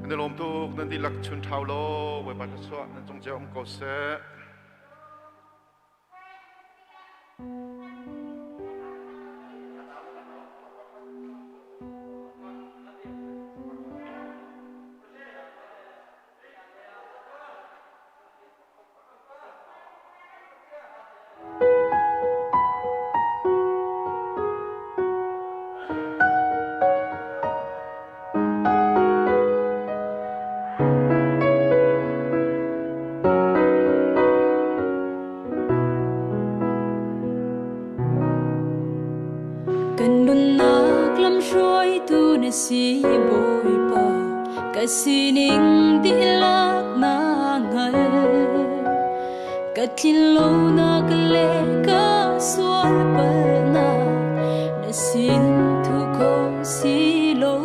Kan i lawm tuk nan dihlak chun ṭhau law Bawipa thluachuah nan cung cio um ko seh. Kan nunnak lamhruaitu na si Bawipa, ka sining dihlak na hngal. Ka tlinlonak le ka sual palhnak na sin thu kho si lo.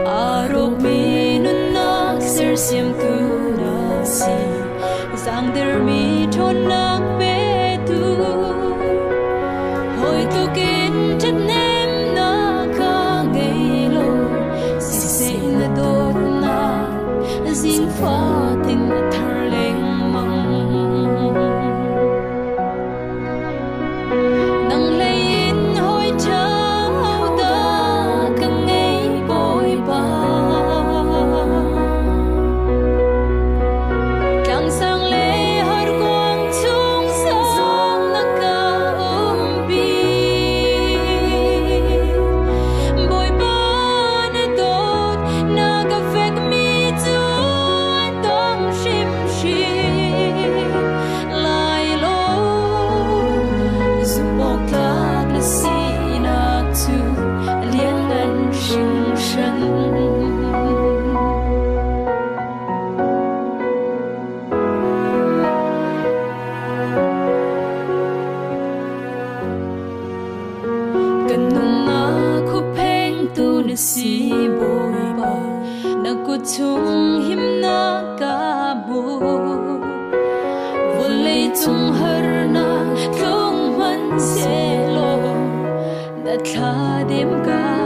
Aa rawkmi nunnak sersiamtu na si, zaangdermi ṭhawnnak petu. Hawi tlukin ṭhathnemnak ka ngei lo, siseh na dawtnak zingfa tin a thar lengmang. Nang lei in hawi ṭha hodah ka ngei Bawipa. Tlangsang le horkuang chung sa si Bawipa, na kut chung himnak ka hmu. Vawlei cung harnak tlung hmanhsehlaw na thladem ka